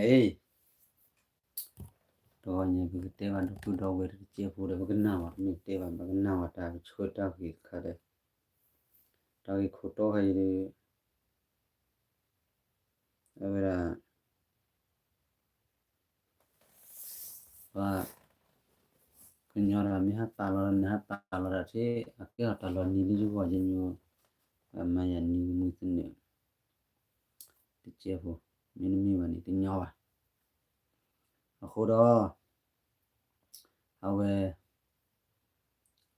အံၤ တဂီၤညါ ပကတဲဘၣ်ဒီပုၢ်ဒီဝဲၢ်တကဲဖိဒီး ပကနၣ်ဝဲ တမ့ၢ်တဲဘၣ် ပကနၣ်ဝဲတၢ်ကဆှၢတၢ်ဂ့ၤတခါဒီး တၢ်ဂ့ၢ်ခိၣ်တီခါအံၤဒီး အဝဲဒၣ် ပှၤ ကညီတဂၤမ့ၢ်ဟးပာ်လီၤဒီး နဟးပာ်လီၤတၢ်ထဲ အကဲထီၣ်တၢ်လီၤနံၤလၢယဂီၢ်ယမံၤ အမၤယၤနံၤမုၢ်သနၢၣ် တကဲဖိ မ့တမ့ၢ်ဘၣ်န့ၣ် တညီဘၣ်. အဃိဒီး အဝဲ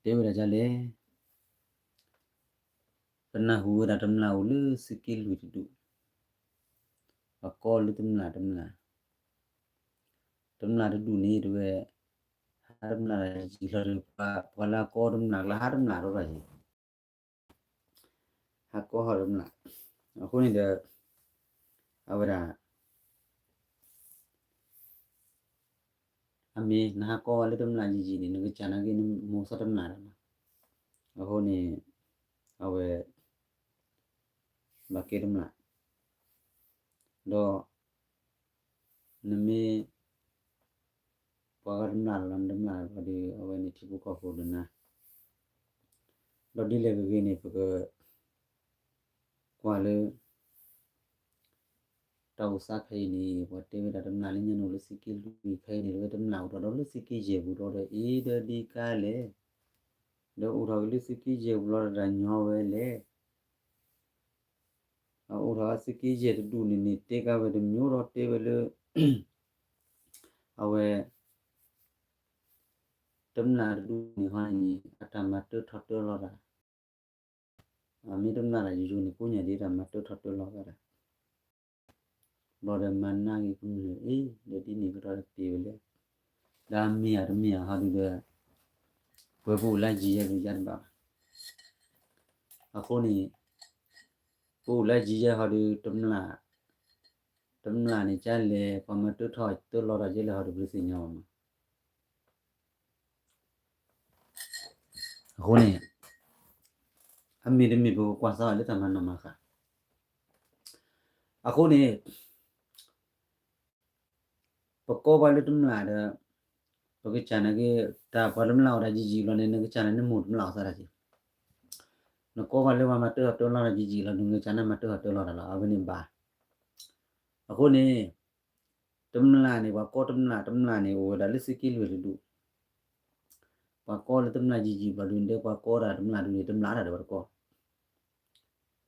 တဲဝဲဒၣ်ဒ်လဲၣ် ပနၢ်ဟူဝဲဒၣ်တမျၢ်အိၣ်လၢသုးက့လွံၢ်တဒူၣ်, ပှၤကီလၢတမျၢ်တမျၢ်, တမျၢ်တဒူၣ်န့ၣ် တဝဲ ဟးတမျၢ်ယံာ်ယံာ်လီၤဒီး ပှၤလၢအကီတမျၢ်ကျါ ဟးတမျၢ်ဒီးဘၣ်ယံာ် ဟးကီဟီၣ်တမျၢ်, အဃိန့ၣ်ဒီး အဝဲဒၣ် အမ့ၢ်နဟးကီဝဲလၢတမျၢ်ယံာ်ယံာ်န့ၣ် နကစၢ်နာ်က့ နမိၢ်သီတမျၢ်လီၤ. အဃိန့ၣ် အဝဲ ဘၣ်ကဲတမျၢ်, ဒီး နမ့ၢ် ပှၤဂၤတမျၢ်လီၤ နတမျၢ်လီၤဒီး အဝဲန့ၣ်ထံဖိကီၢ်ဖိဒီးနၤ, ဒီးဒ်လဲၣ်ဂ့ၤဂ့ၤန့ၣ် ပက ကွၢ်လၢ တၢ်အိၣ်သးခါအံၤန့ၣ် ပှၤတဲဝဲဒၣ်တမျၢ်လၢညါန့ၣ်အိၣ်လၢသုးက့လွံၢ်ခါအံၤန့ၣ် တဝဲတမျၢ်အိၣ်ထီၣ်ဒီးလၢသုးက့ယဲၢ်ပူၤဒီး အ့ဒီးဒ်ကါလဲၣ်, ဒီးအိၣ်ထီၣ်က့ၤလၢသုးက့ယဲၢ်ပူၤလီၤဒီးတၢ်ညီဝဲလဲၣ် အအိၣ်ထီၣ်သုးက့ယဲၢ်တဒူၣ်န့ၣ်န့ၣ် တဲကါဝဲတမံၤဒီးတဲဝဲလၢ အဝဲ တမျၢ်တဒူၣ်န့ၣ်ဟီန့ၣ် အတၢ်မၤတၢထီၣ်တၢလီၤတၢ် အမ့ၢ်တမျၢ်တၢ်ယိယိန့ၣ် ကိးညါဒ်တၢ်မၤတၢထီၣ်တၢလီၤတၢ် ဘျီဒီးမၤနၢ်က့ၤကမျၢၢ်အံၤ ဒီးဒ်န့ၣ်ကတီၢ်တပ့ၤဝဲလဲၣ်, ဒီးမ့ၢ်ဧါတမ့ၢ်ဧါဟီဒုဒီး ပဝဲပအိၣ်လၢယံၤယဲၢ်ပယါတဘၣ်ဘၣ်. အဃိန့ၣ် ပအိၣ်လၢယံၤယဲၢ်ဟီဒု တမျၢ် တမျၢ်န့ၣ်ကလဲၣ် ပှၤမၤတၢထီၣ်တၢလီၤတၢ်ကလဲၣ်ဟီဒု ပတသ့ၣ်ညါဘၣ်မး အဃိန့ၣ် အမ့ၢ်တမ့ၢ်ပကကွၢ်စးဘၣ်လၢတၢ်မၤနီၢ်မၤဃါ, အဃိန့ၣ် ပကီပှၤလၢတမျၢ်ဒီး ပကစၢ်နာ်က့ တၢ်ပှၤတမျၢ်အိၣ်တၢ်ယံာ်ယံာ်ဘျီန့ၣ် နကစၢ်န့ၣ်နမိၢ်တမျၢ်အိၣ်သးတၢ်က့ၤ, နကီပှၤလၢပှၤမၤတၢထီၣ်တၢလီၤတၢ်ယံာ်ယံာ်လီၤ နကစၢ်န့ၣ်မၤတၢထီၣ်တၢလီၤတၢ်လီၤ အဝဲန့ၣ်ဘၣ်. အဃိန့ၣ် တမျၢ်န့ၣ် ပှၤကီတမျၢ်တမျၢ်န့ၣ် အိၣ်ဝဲဒၣ်လၢသုးက့လွံၢ်တဒူၣ်, ပှၤကီလၢတမျၢ်ယံာ်ယံာ်ဘျီဒုန့ၣ် ပှၤကီတၢ်တမျၢ်ဒုန့ၣ် တမျၢ်တၢ်ဒီးပှၤတကီ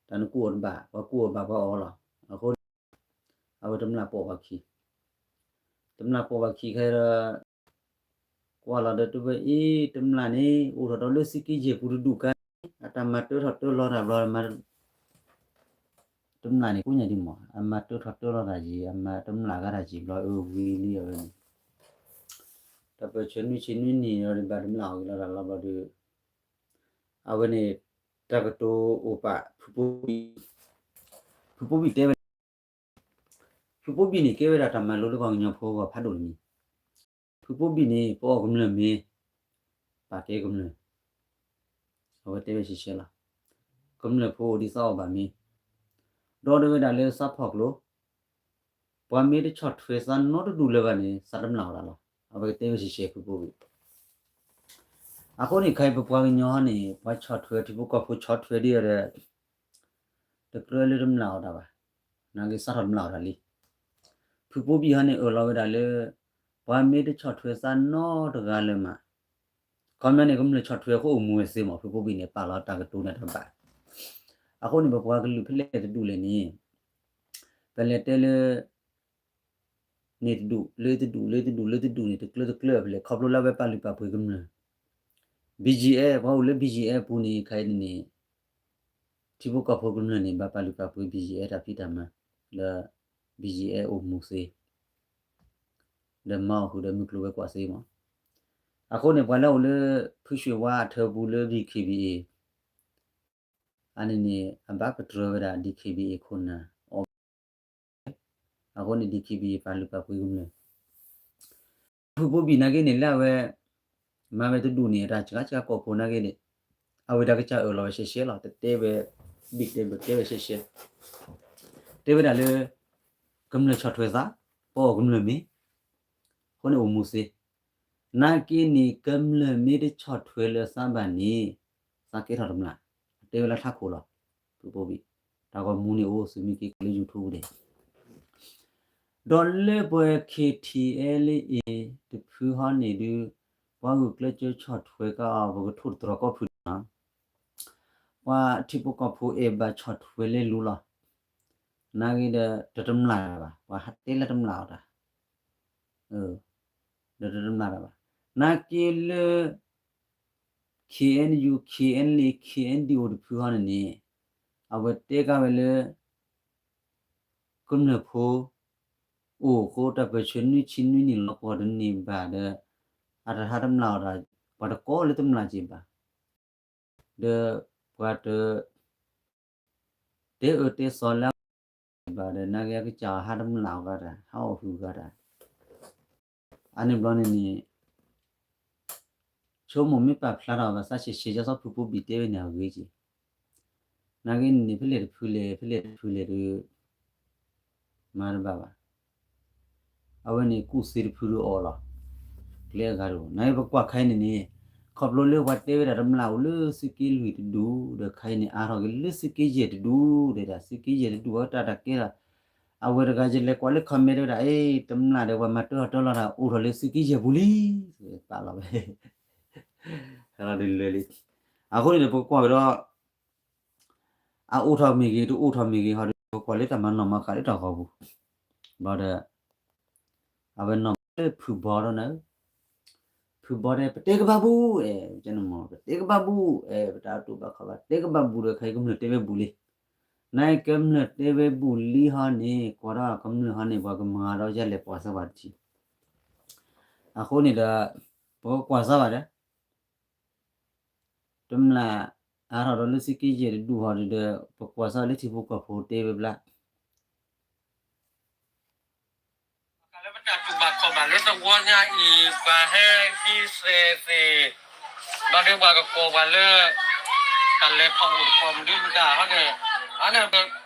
တၢ်နကူၣ်အီၤတဘၣ် ပှၤကူၣ်အီၤဘၣ်ပှၤအီၤလီၤ. အဃိန့ၣ် အဝဲတမျၢ်ပိာ်ဘၣ်ခံ, တမျၢ်ပိာ်ဘၣ်ခံခဲဒီး ကွၢ်လီၤဒီးတဝဲအံၤ တမျၢ်န့ၣ် အိၣ်ထီၣ်ဒီးလၢသုးက့ယဲၢ်ပူၤတဒူၣ်ကါန့ၣ် အတၢ်မၤတၢထီၣ်တၢလီၤတၢ်ဘျီ တမျၢ်န့ၣ် ကိးညါဒ်မး အမၤတၢထီၣ်တၢလီၤတၢ်ယံာ် အမၤတမျၢ်ကါတၢ်ယံာ်ဘျီ အဝံၤလံအဝဲန့ၣ် တၢ်ပၢၢ်ဆၢနွံဆံနွံနံၣ်ဒီးဘၣ်တမျၢ်အီၤက့ၤလီၤတၢ်လီၤဘျီဒီး အဝဲန့ၣ် တၢ်ကတိၤအိၣ်ပာ် ဖုဖိဘံၣ်, ဖုဖိဘံၣ်တဲဝဲ ဖုဖိဘံၣ်န့ၣ် ကဲဝဲဒၣ်တၢ်မၤလိလၢပှၤကညီဖိအဂီၢ်ဖးဒိၣ်တမံၤ, ဖုဖိဘံၣ်န့ၣ် ပအီၣ်ကမျၢၢ်မ့ၢ် ပာ်ကဲကမျၢၢ်, အဝဲတဲဝဲရှဲရှဲလီၤ. ကမျၢၢ်ဖိအိၣ်ဒ်သးအီၣ်ဘၣ်မ့ၢ်, ဒီးတဲဝဲဒၣ်လၢသးဖီၣ်ကျိ ပှၤမ့ၢ်တဆီၣ်ထွဲသးနီတဒူၣ်လၢၤဘၣ်န့ၣ် သးတမျၢ်အီၤဒၣ်လီၤ. အဝဲကတဲဝဲရှဲရှဲဖုဖိဘံၣ် အဃိန့ၣ် ခဲအံၤပပှၤကညီန့ၣ် ပှၤဆီၣ်ထွဲထံဖိကီၢ်ဖိဆီၣ်ထွဲဒ်အံၤဒီး တကြၢးလၢတမျၢ်အီၤဒၣ်ဘၣ်, နာ်က့စးထီၣ်တမျၢ်အီၤဒၣ်လံ. ဖုဖိဘံၣ်ဟီန့ၣ်အၢၣ်လီၤဝဲဒၣ်လၢ ပှၤမ့ၢ်တဆီၣ်ထွဲသးနီတဂၤလၢၤမး, ခီပညီန့ၣ် ကမျၢၢ်ဆီၣ်ထွဲအဃိအိၣ်မူဝဲသ့မး ဖုဖိဘံၣ်န့ၣ် ပာ်လီၤတၢ်ကတိၤန့ၣ်တဘၣ်. အဃိန့ၣ် ပပှၤကလုာ်ဖဲလဲၣ်တဒူၣ်လဲၣ်န့ၣ် ပလဲၤတဲလၢ န့ၣ်တဒူၣ် လၢတဒူၣ် လၢတဒူၣ် လၢတဒူၣ်န့ၣ် တကျၢတကျၢဖဲလဲၣ် ခီဖျိလၢအဝဲပာ်လုၢ်ပာ်ပှ့ၤကမျၢၢ် BGF ပှၤအိၣ်လၢ BGF ပူၤန့ၣ် ခဲအံၤန့ၣ် ထံဖိကီၢ်ဖိကမျၢၢ်န့ၣ် ဘၣ်ပာ်လုၢ်ပာ်ပှ့ၤ BGF တၢ်ဖံးတၢ်မၤ လၢ BGF အိၣ်မူသ့ ဒီးမၤအီၣ်ဃုာ်ဒီးမုၢ်ကျိၤဝဲၤကွာ်သ့မး. အဃိန့ၣ် ပှၤလၢအအိၣ်လၢ ဖုရွှ့ၣ်ဝါအထၢပူၤလၢ DKBA အန့ၣ်န့ၣ် အဘၣ်ကတြၢၤဝဲဒၣ် DKBA ခိၣ်နၢ် အီၣ် အဃိန့ၣ် DKBA ပာ်လုၢ်ပာ်ပှ့ၤကမျၢၢ် ဖုဖိဘံၣ်နာ်က့န့ၣ် လၢအဝဲ မၤဝဲတဒူၣ်န့ၣ် အတၢ်စှၤစှၤကိာ်ဖိနာ်က့န့ၣ် အဝဲဒၣ်ကစၢ်အၢၣ်လီၤဝဲရှဲရှဲလီၤ တတဲဝဲ ဘံၣ်တဲဘၣ်တဲဝဲရှဲရှဲ တဲဝဲဒၣ်လၢ ကမျၢၢ်ဆီၣ်ထွဲသး ပအီၣ်ကမျၢၢ်မ့ၤ, အဃိန့ၣ်အိၣ်မူစ့, နာ်က့န့ၣ် ကမျၢၢ်မ့ၢ်တဆီၣ်ထွဲလၢအသးဘၣ်န့ၣ် သးကဲထီၣ်တမျၢ်, တဲဝဲလၢထးခိၣ်လီၤ, ဖုပိဘံၣ်, တၢ်ဂီၤမူန့ၣ်အိၣ် သုမ့ၢ်က့ၤက့ၤလၢ YouTube ဒဲး ဒီးလၢပှၤ K T L A တဖုဟီန့ၣ်ဒုး ပှၤဂုာ်ကျဲးစၢးဆီၣ်ထွဲကါအီၤ ပကထိၣ်တတြီၤကီၢ်ဖုးန့ၣ်လီၤ. ပှၤထံဖိကီၢ်ဖိအဲၣ်ဘၣ်ဆီၣ်ထွဲလဲၤလူၤလီၤ. နာ်က့ဒီး တတမျၢ်ဘၣ်, ပှၤတဲလၢတမျၢ်အီၤတၢ်, ဒီးတတမျၢ်တၢ်ဘၣ်. နာ်က့လၢ K N U, K N L A, K N D O တဖုဟီန့ၣ်န့ၣ် အဝဲတဲကါဝဲလၢ ကမျၢၢ်ဖိ အိၣ်ဃိတၢ်ပၢၢ်ဆၢနွံဆံနွံနံၣ်လီၤ ပှၤတန့ၢ်ဘၣ်ဒီး အတဟးတမျၢ်အီၤဒီး ပှၤတကိးလၢတမျၢ်က့ၤဘၣ်, ဒီးပှၤတ တဲအၢတဲသီလၢအဘၣ်ဒီး နာ်က့အကစၢ်အီၤဟးတမျၢ်အီၤဂၤတၢ် ဟးအီၣ်ဟုၣ်ဂၤတၢ်, အန့ၣ်ဘျီန့ၣ်န့ၣ် ဆိကမိၣ်မ့ၢ်ပာ်ဖျါထီၣ်ဘၣ်သးဆဲးဆဲး ဒ်သိးဖုပိဘံၣ်တဲဝဲန့ၣ်အဂ့ၢ်က့ၤ, နာ်က့န့ၣ်န့ၣ် ဖဲလဲၣ်တဖုလဲၣ် ဖဲလဲၣ်တဖုလဲၣ်ဒီး မၤတဘၣ်ဘၣ်. အဝဲန့ၣ်ကူၣ်သ့တဖုဒီးအီၤလီၤ. ကျဲအဂၤတအိၣ် နာ်က့ပကွၢ်ခါအံၤန့ၣ်န့ၣ် ခီဖျိလၢပှၤတဲဝဲဒၣ်တမျၢ်အိၣ်လၢသုးက့လွံၢ်တဒူၣ်ဒီး ခါအံၤန့ၣ် အါထီၣ်က့ၤလၢသုးက့ယဲၢ်တဒူၣ်ဒီး သုးက့ယဲၢ်တဒူၣ်အတၢ်တၢ်ကဲထီၣ် အဝဲတဂၤယလဲၤကွၢ်လၢ comment တဲဝဲဒၣ် အ့ တမျၢ်ဒီးပှၤမၤတၢ်အီၣ်တၢ်လီတၢ် အိၣ်ထီၣ်လၢသုးက့ယဲၢ်ပူၤလံ, ပာ်လီၤဝဲ ဟဲလီၤဒ်လဲၣ်လံ. အဃိန့ၣ်ဒီး ပကကွၢ်ကဒီး အအိၣ်ထီၣ်မ့ၢ်ဂ့ၤ တအိၣ်ထီၣ်မ့ၢ်ဂ့ၤဟီဒီး ပကွၢ်လၢတၢ်မၤနီၣ်မၤဃာ်လၢတၢ်ဂီၤပူၤ, ဘျီဒီး အဝဲနီၣ်မၤလၢဖုဘီဒီးန့ၣ်, ဖုဘီတဲ ပတဲကဘၣ်ဘူး, အဲ ပတဲကဘၣ်ဘူး, အဲ ပတၢ်တူၢ်ဘၣ်ခီဘၣ် တဲကဘၣ်ဘူးဒီး ခဲအံၤကမျၢၢ်တဲဝဲဘူးလံ. နာ်က့ကမျၢၢ်တဲဝဲဘူးလံဟီန့ၣ် ကွၢ်ထီၣ်ကမျၢၢ်ဟီန့ၣ် ပှၤကမၤဒီးယလဲၤကွၢ်စၢ်ဝဲတထံၣ်. အဃိန့ၣ်ဒီး ပကကွၢ်စၢ်ဝဲဒီး တမျၢ်အါထီၣ်ဒီးလၢသုးက့ယဲၢ်တဒူၣ်ဟီဒီး ပကွၢ်စၢ်လၢထံဖိကီၢ်ဖိတဲဝဲဘျါ လၢပတၢ်တူၢ်ဘၣ်ခီၣ်ဘၣ်လၢသဝီညါအံၤ ပှၤဟဲဟံးသဲးသ့ၣ် ဘၣ်ဒီးပှၤကကိးပှၤလၢ တၢ်လဲၤထီၣ်အိၣ်တခီမနုၤမတၤဟီန့ၣ် အန့ၣ် ပ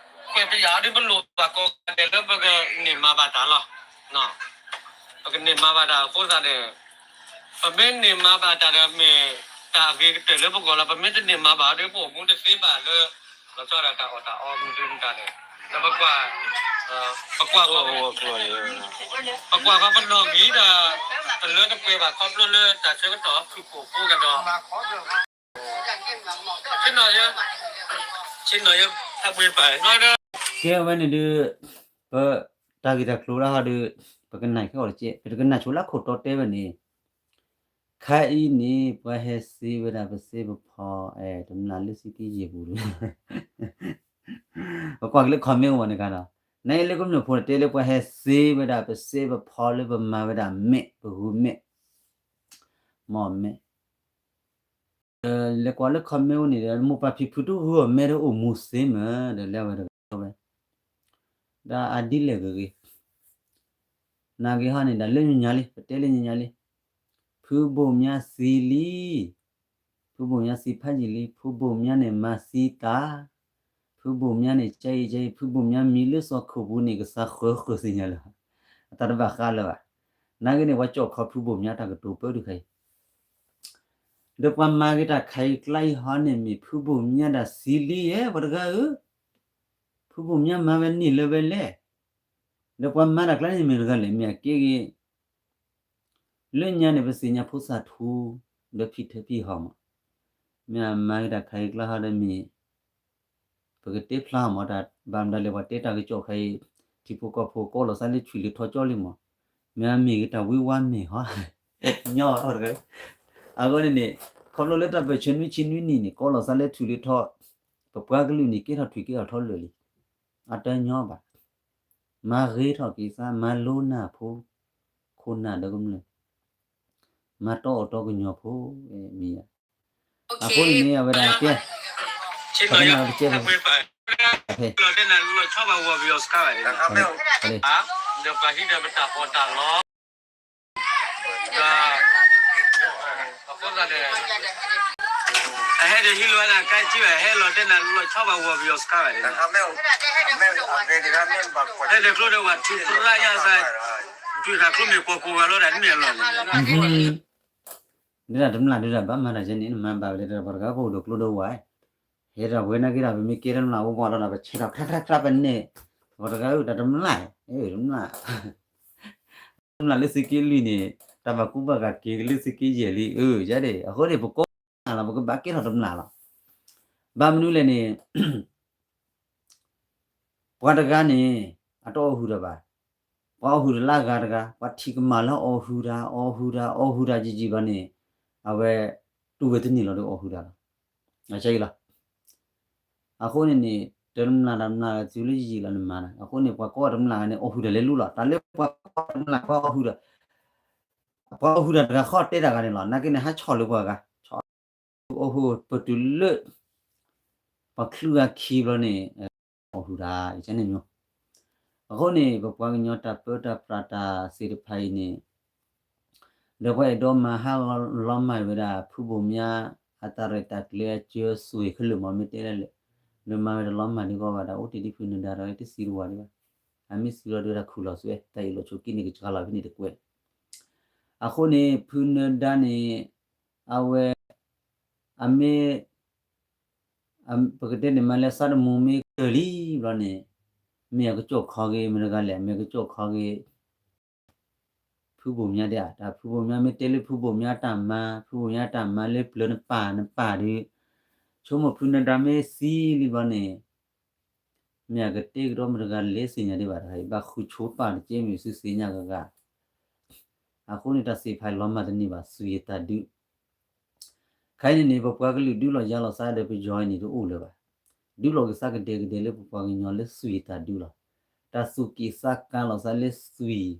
ခွဲးပယာ်အီၤဒ်ပလိၣ်ဘၣ်ကိးဂၤဒဲးလၢ ပကန့ၢ်မၤဘၣ်တၢ်လီၤ. ပကန့ၢ်မၤဘၣ်တၢ်အဃိသတးန့ၣ် ပမ့ၢ်န့ၢ်မၤဘၣ်တၢ်ဒီးမ့ၢ်တၢ်အဂ့ၤကတၢၢ်လၢပဂီၢ်လီၤ. ပမ့ၢ်တန့ၢ်မၤဘၣ်ဒီး ပအိၣ်မူတသ့ဘၣ်လၢ လီၤဆီဒၣ်တၢ်အီၣ်တၢ်အီမနုၤမတၤန့ၣ် ဒီးပကွၢ် ပကွၢ်ဃီ ပကွၢ်ဃီပနီၢ်ဂံၢ်ဒီး ပလၢတပှဲၤဘၣ်ခီဖျိလၢတၢ်ဆၢကတီၢ်ဖုၣ်ကိာ်ဖိကဒီး ဆ့ၣ်နီၤယဲ ဆ့ၣ်နီၤယဲ ဖးပှ့ၤပာ် ကဲဝဲန့ၣ်ဒုး ပ တၢ်ဂ့ၢ်တၢ်ကျိၤလၢဟီဒီး ပကနၣ်ခဲအီၤတကဲး ပတကနၣ်ဆိလၢအခိၣ်တီတဲဝဲန့ၣ် ခါအံၤန့ၣ် ပှၤဟဲသ့ဝဲဒၣ်ပစ့ပဖီ တမျၢ်လၢသုးက့ယဲၢ်ပူၤဒီး ပကွၢ်က့ၤလၢ comment အိၣ်ဘၣ်န့ၣ်ခါဒီး နလၢကမျၢၢ်ဖိန့ၣ်တဲလၢပှၤဟဲသ့ဝဲဒၣ်ပစ့ပဖီလၢပမၤဝဲဒၣ်မဲာ် ပဂုာ်မဲာ် မ့ၢ်မဲာ် ဒီးလဲၤကွၢ်လၢ comment အိၣ်န့ၣ်ဒီး မိၢ်ပၢ်ဖံဖုတဂုာ်အီၤမဲာ်ဒီးအိၣ်မူသ့မ့ၢ် ဒီးလဲၤဝဲတဂၤဝဲ ဒီးအဒ်လဲၣ်ဂ့ၤဂ့ၤ နာ်က့ဟီန့ၣ်ဒီးလၢညါလံ ပတဲလၢညါလံ ဖုဘိၣ်မၠါသံလံ ဖုဘိၣ်မၠါသံဖးယံာ်လံ ဖုဘိၣ်မၠါန့ၣ်မၤသံတၢ် ဖုဘိၣ်မၠါန့ၣ် ကၠအံၤကၠအံၤ ဖုဘိၣ်မၠါမံလၢစီၤခိၣ်ပူၤန့ၣ် ကသးဃၢၤဃၢၤသ့ၣ်ညါလၢၤ အတၢ်တဘၣ်ဃးလၢၤဘၣ် နာ်က့န့ၣ် ပှၤကၠီၣ်ခီဖုဘိၣ်မၠါတၢ်ကတိၤပၢဒုးခဲအံၤ ဒီးပှၤမၤက့ၤတၢ်ခါအံၤကျါအံၤဟီန့ၣ်မ့ၢ် ဖုဘိၣ်မၠါဒၣ်သံလံယဲ ပှၤတဂၤဧၢ ဖုဘိၣ်မၠါမၤဝဲန့ၢ်လၢၤဝဲလဲၣ် ဒီးပှၤမၤတၢ်ကျါန့ၣ်မ့ၢ်တဂၤလဲၣ် မ့ၢ်အကဲက့ၤ လၢညါန့ၣ် ပသ့ၣ်ညါဖိသၣ်ထူ ဒီးဖံထၢဖံဟီမး မ့ၢ်အမၤက့ၤတၢ်ခါအံၤကျါဟီဒီးမ့ၢ် ပကတဲဖျါမး တၢ်ဘၣ်မတၤလဲၣ် ပှၤတဲတၢ်ကစီၣ်ခဲအံၤ ထံဖိကီၢ်ဖိကီလီၤသးလၢထွံၣ်လၢထီကၠီလံမး မ့ၢ်အမ့ၢ်က့ၤတၢ်ဝံဝါမ့ၢ်ဟီ ညီအီၤတဂၤ အဂီၢ်န့ၣ်န့ၣ် ခီဖျိလၢတၢ်ပၢၢ်ဆၢနွံဆံနွံနံၣ်န့ၣ် ကီလီၤသးလၢထွံၣ်လၢထီ ပပှၤကလုာ်န့ၣ် ကဲထီၣ်ထွံၣ်ကဲထီၣ်ထီလၢာ်လံ အတညီဘၣ် မၤဂ့ၤထီၣ်က့ၤသး မၤလိနၢ်ဖိ ခိၣ်နၢ်ဒီးကမျၢၢ် မၤတီအီၣ်တီကညီၤဖိ မ့ၢ်ယၤ အဃိန့ၣ်န့ၣ် အဝဲဒၣ်ကဲ ပကနၣ်ဝဲတကဲ ဖဲ အဟဲဒီးဟံးလိာ်ဝဲဒၣ်ကဲစံးဝဲ ဟဲလီၤတဲနၤလီၤဆီဘၣ်ဝီၤပယီၤစခါဘၣ်န့ၣ် ဟဲဒီးကျိဒီးဝဲထူၣ်ပြၢ်ညါသး တၢ်ကျိမ့ၢ်ပှၤကိးဂၤလီၤဒၣ်တမ့ၢ်အလီၢ်န့ၣ် ဒ်တၢ်တမျၢ်ဒ်တၢ်ဘၣ်မၤတၢ်ကဲန့ၣ် နမၤဘၣ်ဝဲလၢပှၤတဂၤပအိၣ်ဒီးကျိဒီးဝဲ ဟဲတၢ်ဝဲနာ်က့ဒီး ပမ့ၢ်ကဲတမျၢ်အိၣ်ဘၣ်လီၤဒီး ပဆဲးထီၣ်ချါချါချါပနဲၣ် ပှၤတဂၤအၢ တၢ်တမျၢ် တမျၢ် တမျၢ်လၢသုးက့လွံၢ်န့ၣ် တၢ်ဘၣ်ကူဘၣ်ဂာ်က့ၤလၢသုးက့ယဲၢ်လံ အၢ ယၤဒၣ် အဃိန့ၣ် ပကိးတမျၢ်လီၤ ပကဘၣ်ကဲထီၣ်တမျၢ်လီၤ. ဘၣ်မနုၤလဲၣ်န့ၣ် ပှၤတဂၤန့ၣ် အတအီၣ်ဟုၣ်တၢ်ဘၣ်. ပှၤအီၣ်ဟုၣ်တလၢအဂၤတဂၤ ပှၤထံၣ်ကမၣ်လၢအီၣ်ဟုၣ်တၢ် အီၣ်ဟုၣ်တၢ် အီၣ်ဟုၣ်တၢ်ယံာ်ယံာ်ဘၣ်န့ၣ် အဝဲတူၢ်ဝဲတန့ၢ်လီၤဒီးအီၣ်ဟုၣ်တၢ်လီၤ. အဆၢအံၤလီၤ. အဃိန့ၣ်န့ၣ် တမျၢ်တမျၢ်သုလၢယံာ်ယံာ်လီၤနမၤတၢ် အဃိန့ၣ် ပှၤကိးတမျၢ်ဂၤန့ၣ် အီၣ်ဟုၣ်တၢ်လဲၤလူလီၤ. တၢ်လၢပှၤကိးတမျၢ် ပှၤအီၣ်ဟုၣ်တၢ် ပှၤအီၣ်ဟုၣ်တၢ်တဂၤဃီတဲတၢ်ဂၤန့ၣ်လီၤ. နာ်က့န့ၣ် ဟးဆီၣ်လၢပှၤဂၤ ဆီၣ် အီၣ်ဟုၣ်ပတုၤလၢ ပှၤချုးဂၤခံဘျီန့ၣ် အီၣ်ဟုၣ်တၢ် ယကဲန့ၣ်မ့ၢ် အဃိန့ၣ် ပပှၤကညီတၢ်ပၢတၢ်ပြးတၢ်သ့ၣ်တဖၣ်အံၤန့ၣ် ဒီးပှၤအဲၣ်ဒိးမၤဟးဂီၤလီၤမၢ်ဝဲဒၣ် ဖုဘိၣ်မၠါ အတၢ်ရဲၣ်တၢ်ကျဲၤအစၢၤအသွံၣ်ခဲလၢာ်မ့ၢ်မ့ၢ်တဲလဲၣ်လဲၣ် ဒီးမၤဝဲတလီၤမၢ်ဒ်ကီးဘၣ်ဒီး အိၣ်တ့ၢ်ဒ်ဖုနၢၤဒါဒီးတစံးတဝၤဒံးဘၣ်. အမ့ၢ်စံးလီၤဒုးတၢ်ခူၣ်လီၤစွဲ တၢ်အ့ၣ်လိာ်ဆိးက့န့ၣ် ကစှၤလီၤဖဲန့ၣ်တကွဲး အဃိန့ၣ် ဖုနၢၤဒါန့ၣ် အဝဲ အမ့ၢ် ပကတဲန့ၣ်မးလၢ စးတမူမ့ၢ်ကတၢၢ်လံဘျီန့ၣ် မ့ၢ်အကစီၣ်ခီဂ့ၤ မတၤတဂၤလဲၣ် မ့ၢ်အကစီၣ်ခီဂ့ၤ ဖုဘိၣ်မၠါဒၣ်ဧါ တၢ်ဖုဘိၣ်မၠါမ့ၢ်တဲလၢဖုဘိၣ်မၠါတၢ်မၤ ဖုဘိၣ်မၠါတၢ်မၤလၢပျၢၤနပၢ်နပၢ်ဒီး ဆိကမိၣ်ဖုနၢၤဒါမ့ၢ်သံလံဘျီန့ၣ် မ့ၢ်အကတဲကဒီးမတၤတဂၤလဲၣ်သ့ၣ်ညါဒံးဘၣ်တခါအံၤ ဘၣ်ဃုဆိပာ်တကဲမ့ၢ်သုသ့ၣ်ညါဂၤဂၤ အဃိန့ၣ်တၢ်သ့ၣ်တဖၣ်လီၤမၢ်တန့ၢ်ဘၣ် သူၣ်ယတၢ်ဒုး ခဲအံၤန့ၣ်န့ၣ် ပပှၤကလုာ်ဒုးလီၤယၤလီၤသးဒီးပယီၤအံၤန့ၣ်တအိၣ်လၢၤဘၣ်. ဒုးလီၤက့ၤသးကဒဲကဒဲလၢပပှၤကညီလၢသူၣ်ယတၢ်ဒုးလီၤ. တၢ်သူၣ်က့ၣ်သးကါလီၤသးလၢသူၣ်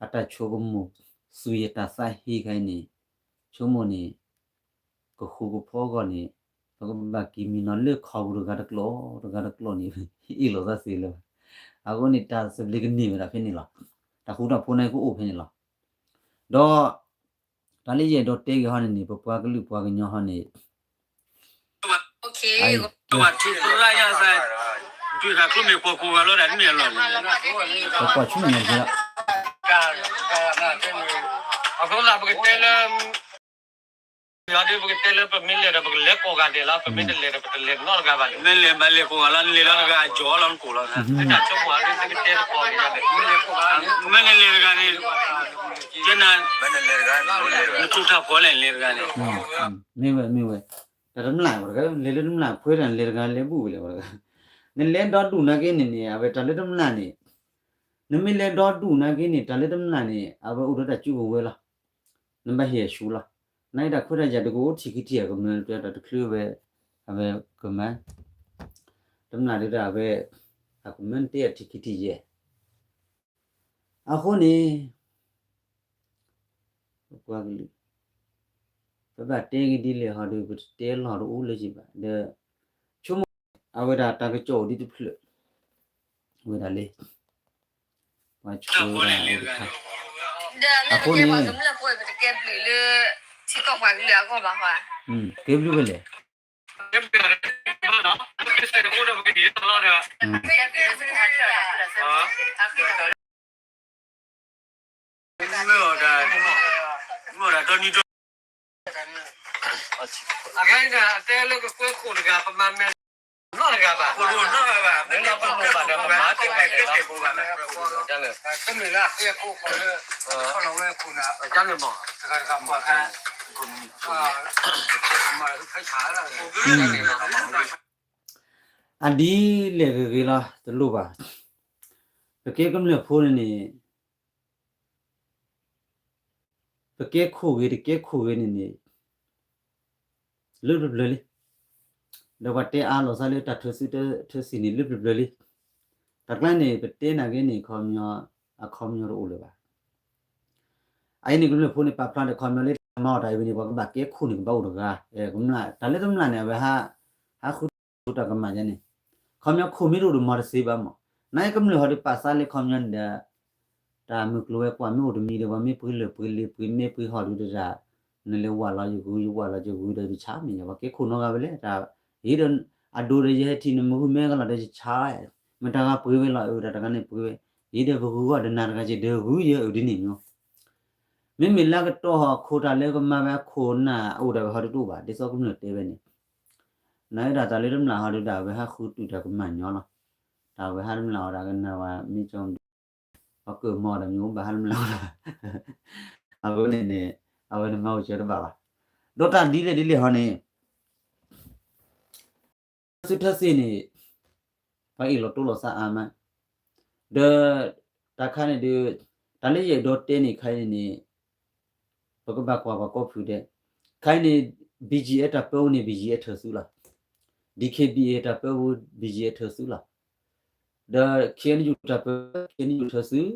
အတၢ်ဆိကမိၣ် သူၣ်ယတၢ်သးဟ့ခဲအံၤန့ၣ် ဆိကမိၣ်န့ၣ် ကဃူကဖိးအဂီၢ်န့ၣ် ပကဘၣ်က့ၤမံနီၤလၢခီပူၤတဂၤတကျိာ်တဂၤတကျိာ်န့ၣ် အ့ၣ်လိာ်သးသ့လၢၤဘၣ်. အဃိန့ၣ် တၢ်သဘျ့ကန့ၢ်ဝဲဒၣ်ဖဲန့ၣ်လီၤ. တၢ်ဃူတၢ်ဖိးန့ၣ်ကအိၣ်ဖဲန့ၣ်လီၤ. ဒီး တၢ်လၢယအဲၣ်ဒိးတဲက့ၤဟီန့ၣ်န့ၣ် ပပှၤကလုာ်ပှၤကညီဟီန့ၣ် ပကွၢ်ဆူၣ်န့ၣ် အဃိသတးပကတဲလၢ ပကတဲလၢပမ့ၢ်လဲၤဒီး ပကလဲၤကိးဂၤဒဲးလီၤ, ပမ့ၢ်တလဲၤဒီး ပတလဲၤနီတဂၤဘၣ်န့ၣ်, မ့ၢ်လဲၤဘၣ်လဲၤကိးဂၤလီၤ, နလဲၤလီၤတဂၤအကၠီလီၤနကိးလီၤ, မ့ၢ်နလဲၤတဂၤန့ၣ် ကဲနၤ နထူးထၢ်ဖီလဲၣ် နလဲၤတဂၤန့ၣ်, မ့ၢ်ဝဲ မ့ၢ်ဝဲ, တၢ်တမျၢ်ဝဲတဂၤ လဲၤလၢတမျၢ်ခွဲးတၢ် နလဲၤတဂၤလဲၤဘူၣ်ဝဲလဲၣ်ဝဲတဂၤ, နလဲၤဒီဒူၣ်နာ်က့န့ၣ်န့ၣ် အဝဲတၢ်လၢတမျၢ်န့ၣ်, နမ့ၢ်လဲၤဒီဒူၣ်နာ်က့န့ၣ် တၢ်လၢတမျၢ်န့ၣ် အဝဲအိၣ်ဒီးတၢ်စုကဝဲၤလီၤ, နဘၣ်ဟ့ၣ်အဆူလီၤ, နာ်က့တၢ်ခွဲးတၢ်ယာ်တကအိၣ်ထံၣ်ခံထံၣ်အကမၢတၢ်တချုးဝဲ, အဝဲကမၢ တမျၢ်ဒုးတၢ်အဝဲ, အကမၢနတဲအထံၣ်ခံထံၣ်ယဲၢ်, အဃိန့ၣ် ပပှၤကလုာ်, ပဘၣ်တဲက့ၤဒ်လဲၣ်ဟီဒီး ပတတဲလီၤတအိၣ်လၢၤဘၣ်, ဒီး ဆိကမိၣ် အဝဲဒၣ်တၢ်ကစီၣ်အိၣ်ဒံးတဖျၢၣ်, ဝဲဒၣ်လၢ ပှၤဆိဝဲဒၣ်အိၣ်တခါ, အဃိန့ၣ် ကဲဘျုးဝဲလဲၣ် အခဲအံၤန့ၣ် အတဲလၢကကွဲခိၣ်တဂၤ ပမၤမဲာ်နီတဂၤဘၣ်, တမ့ၢ်လၢအဃဲခိၣ်ဃီလၢ ခီလီၤဝဲခိၣ်နၤ တဂၤတဂၤမၤ အဒ်လဲၣ်ဂ့ၤဂ့ၤလီၤ တလိၣ်ဘၣ်, ပကဲကမျၢၢ်ဖိန့ၣ်န့ၣ် ပကဲခိၣ်ဂ့ၤတကဲခိၣ်ဂ့ၤန့ၣ်န့ၣ် လၢပျၢၤပျၢၤလံ, ဒီးပှၤတဲအါလိာ်သးလၢတၢ်ထၢသုတထၢသံန့ၣ် လၢပျၢၤပျၢၤလံ, တၢ်ကျါန့ၣ် ပတဲနာ်က့န့ၣ် ခီပညီ, အခီပညီတအိၣ်လၢၤဘၣ်, အအံၤန့ၣ် ကမျၢၢ်ဖိန့ၣ် ပာ်ဖျါဒီးခီပညီလၢတၢ်မၤအီၣ်တၢ်အံၤဝဲန့ၣ် ပှၤကဘၣ်ကဲခိၣ်န့ၣ် ကဘၣ်အိၣ်တဂၤ, ကမျၢၢ် တၢ်လၢတမျၢ်န့ၣ် အဝဲဟး, ဟးဃုတၢ်ကမၣ်ယဲန့ၣ်, ခီပညီခိၣ်မ့ၢ်တအိၣ်ဒီးမၤတသ့ဘၣ်မး, နာ်က့ကမျၢၢ်ဟီဒီးပာ်သးလၢခီပညီန့ၣ်ဒီး တၢ်မုၢ်ကျိၤဝဲၤကွာ်မ့ၢ်အိၣ်တမံၤဒီး ပှၤမ့ၢ်ပှ့ၤလၢာ်ပှ့ၤလံၤ ပှ့ၤမ့ၢ်ပှ့ၤဟီၣ်ဒုးတၢ်, နလဲၤဝးလီၤယဂုၤ ယဝးလီၤယဂုၤဒီးယဆါမ့ၢ်ယၤ ပှၤကဲခိၣ်နီတဂၤဝဲလဲၣ်, တၢ်အံၤဒီး အဒိဒီးယဟဲထံၣ်နမုၢ်ဟူမ့ၢ်ကလီၤဒီးယဆါ, မတၤဂၤပှ့ၤဝဲလီၤ အၢ တၢ်တဂၤန့ၣ်ပှ့ၤဝဲ, ယဒီးပဂုၤဂီၢ်ဒီးနၤတဂၤက့ၤဒီးဂုၤယဲအုးဒ်န့ၣ်မီၤ, မ့မ့ၢ်လၢကတီၢ်ဟီၣ်ခိၣ်တၢ်လၢကမၤဝဲအခိၣ်နၢ်အိၣ်ဒီးဝဲဟီတဒိၣ်ဘၣ် ဒ်သိးကမျၢၢ်တဲဝဲန့ၣ်, နၤအၢတၢ်သးလၢတမျၢ်ဟီဒုးဒၣ်ဝဲဟးဃုတုၤတၢ်ကမၣ်ညီလီၤ, တၢ်ဝဲဟးတမျၢ်အီၤတၢ်ကနၣ်ဝဲမ့ၢ်ကၠီ ပှၤကၢၢ်မီၢ်ဒီးမ့ၢ်အိၣ်ဘၣ်ဟးတမျၢ်လီၤ, အဝဲန့ၣ်န့ၣ် အဝဲန့ၣ်မၤအိၣ်စၢၤတဘၣ်ဘၣ်, ဒီးတၢ်ဒ်လဲၣ်ဒ်လဲၣ်ဟီန့ၣ် ထၢသုထၢသ့ၣ်န့ၣ် ပှၤအ့ၣ်လိာ်တိလိာ်သးအါမး, ဒီး တၢ်ခါန့ၣ်ဒီး တၢ်လၢယအဲၣ်ဒိးတဲန့ၣ်ခါအံၤန့ၣ်န့ၣ် ပကဘၣ်ကွၢ်ပှၤကိးဖုဒဲး, ခါအံၤန့ၣ် ဘံၣ်ကၠံၣ်အဲၣ် တၢ်ပၢဝဲန့ၣ် ဘံၣ်ကၠံၣ်အဲၣ် ထၢသုလီၤ, ဒံၣ်ခ့ၣ်ဘံၣ်အ့ၣ် တၢ်ပၢဝဲ ဘံၣ်ကၠံၣ်အဲၣ် ထၢသုလီၤ, ဒီး ခ့ၣ်အဲၣ်ယူၣ် တၢ်ပၢ ခ့ၣ်အဲၣ်ယူၣ် ထၢသု ဒီး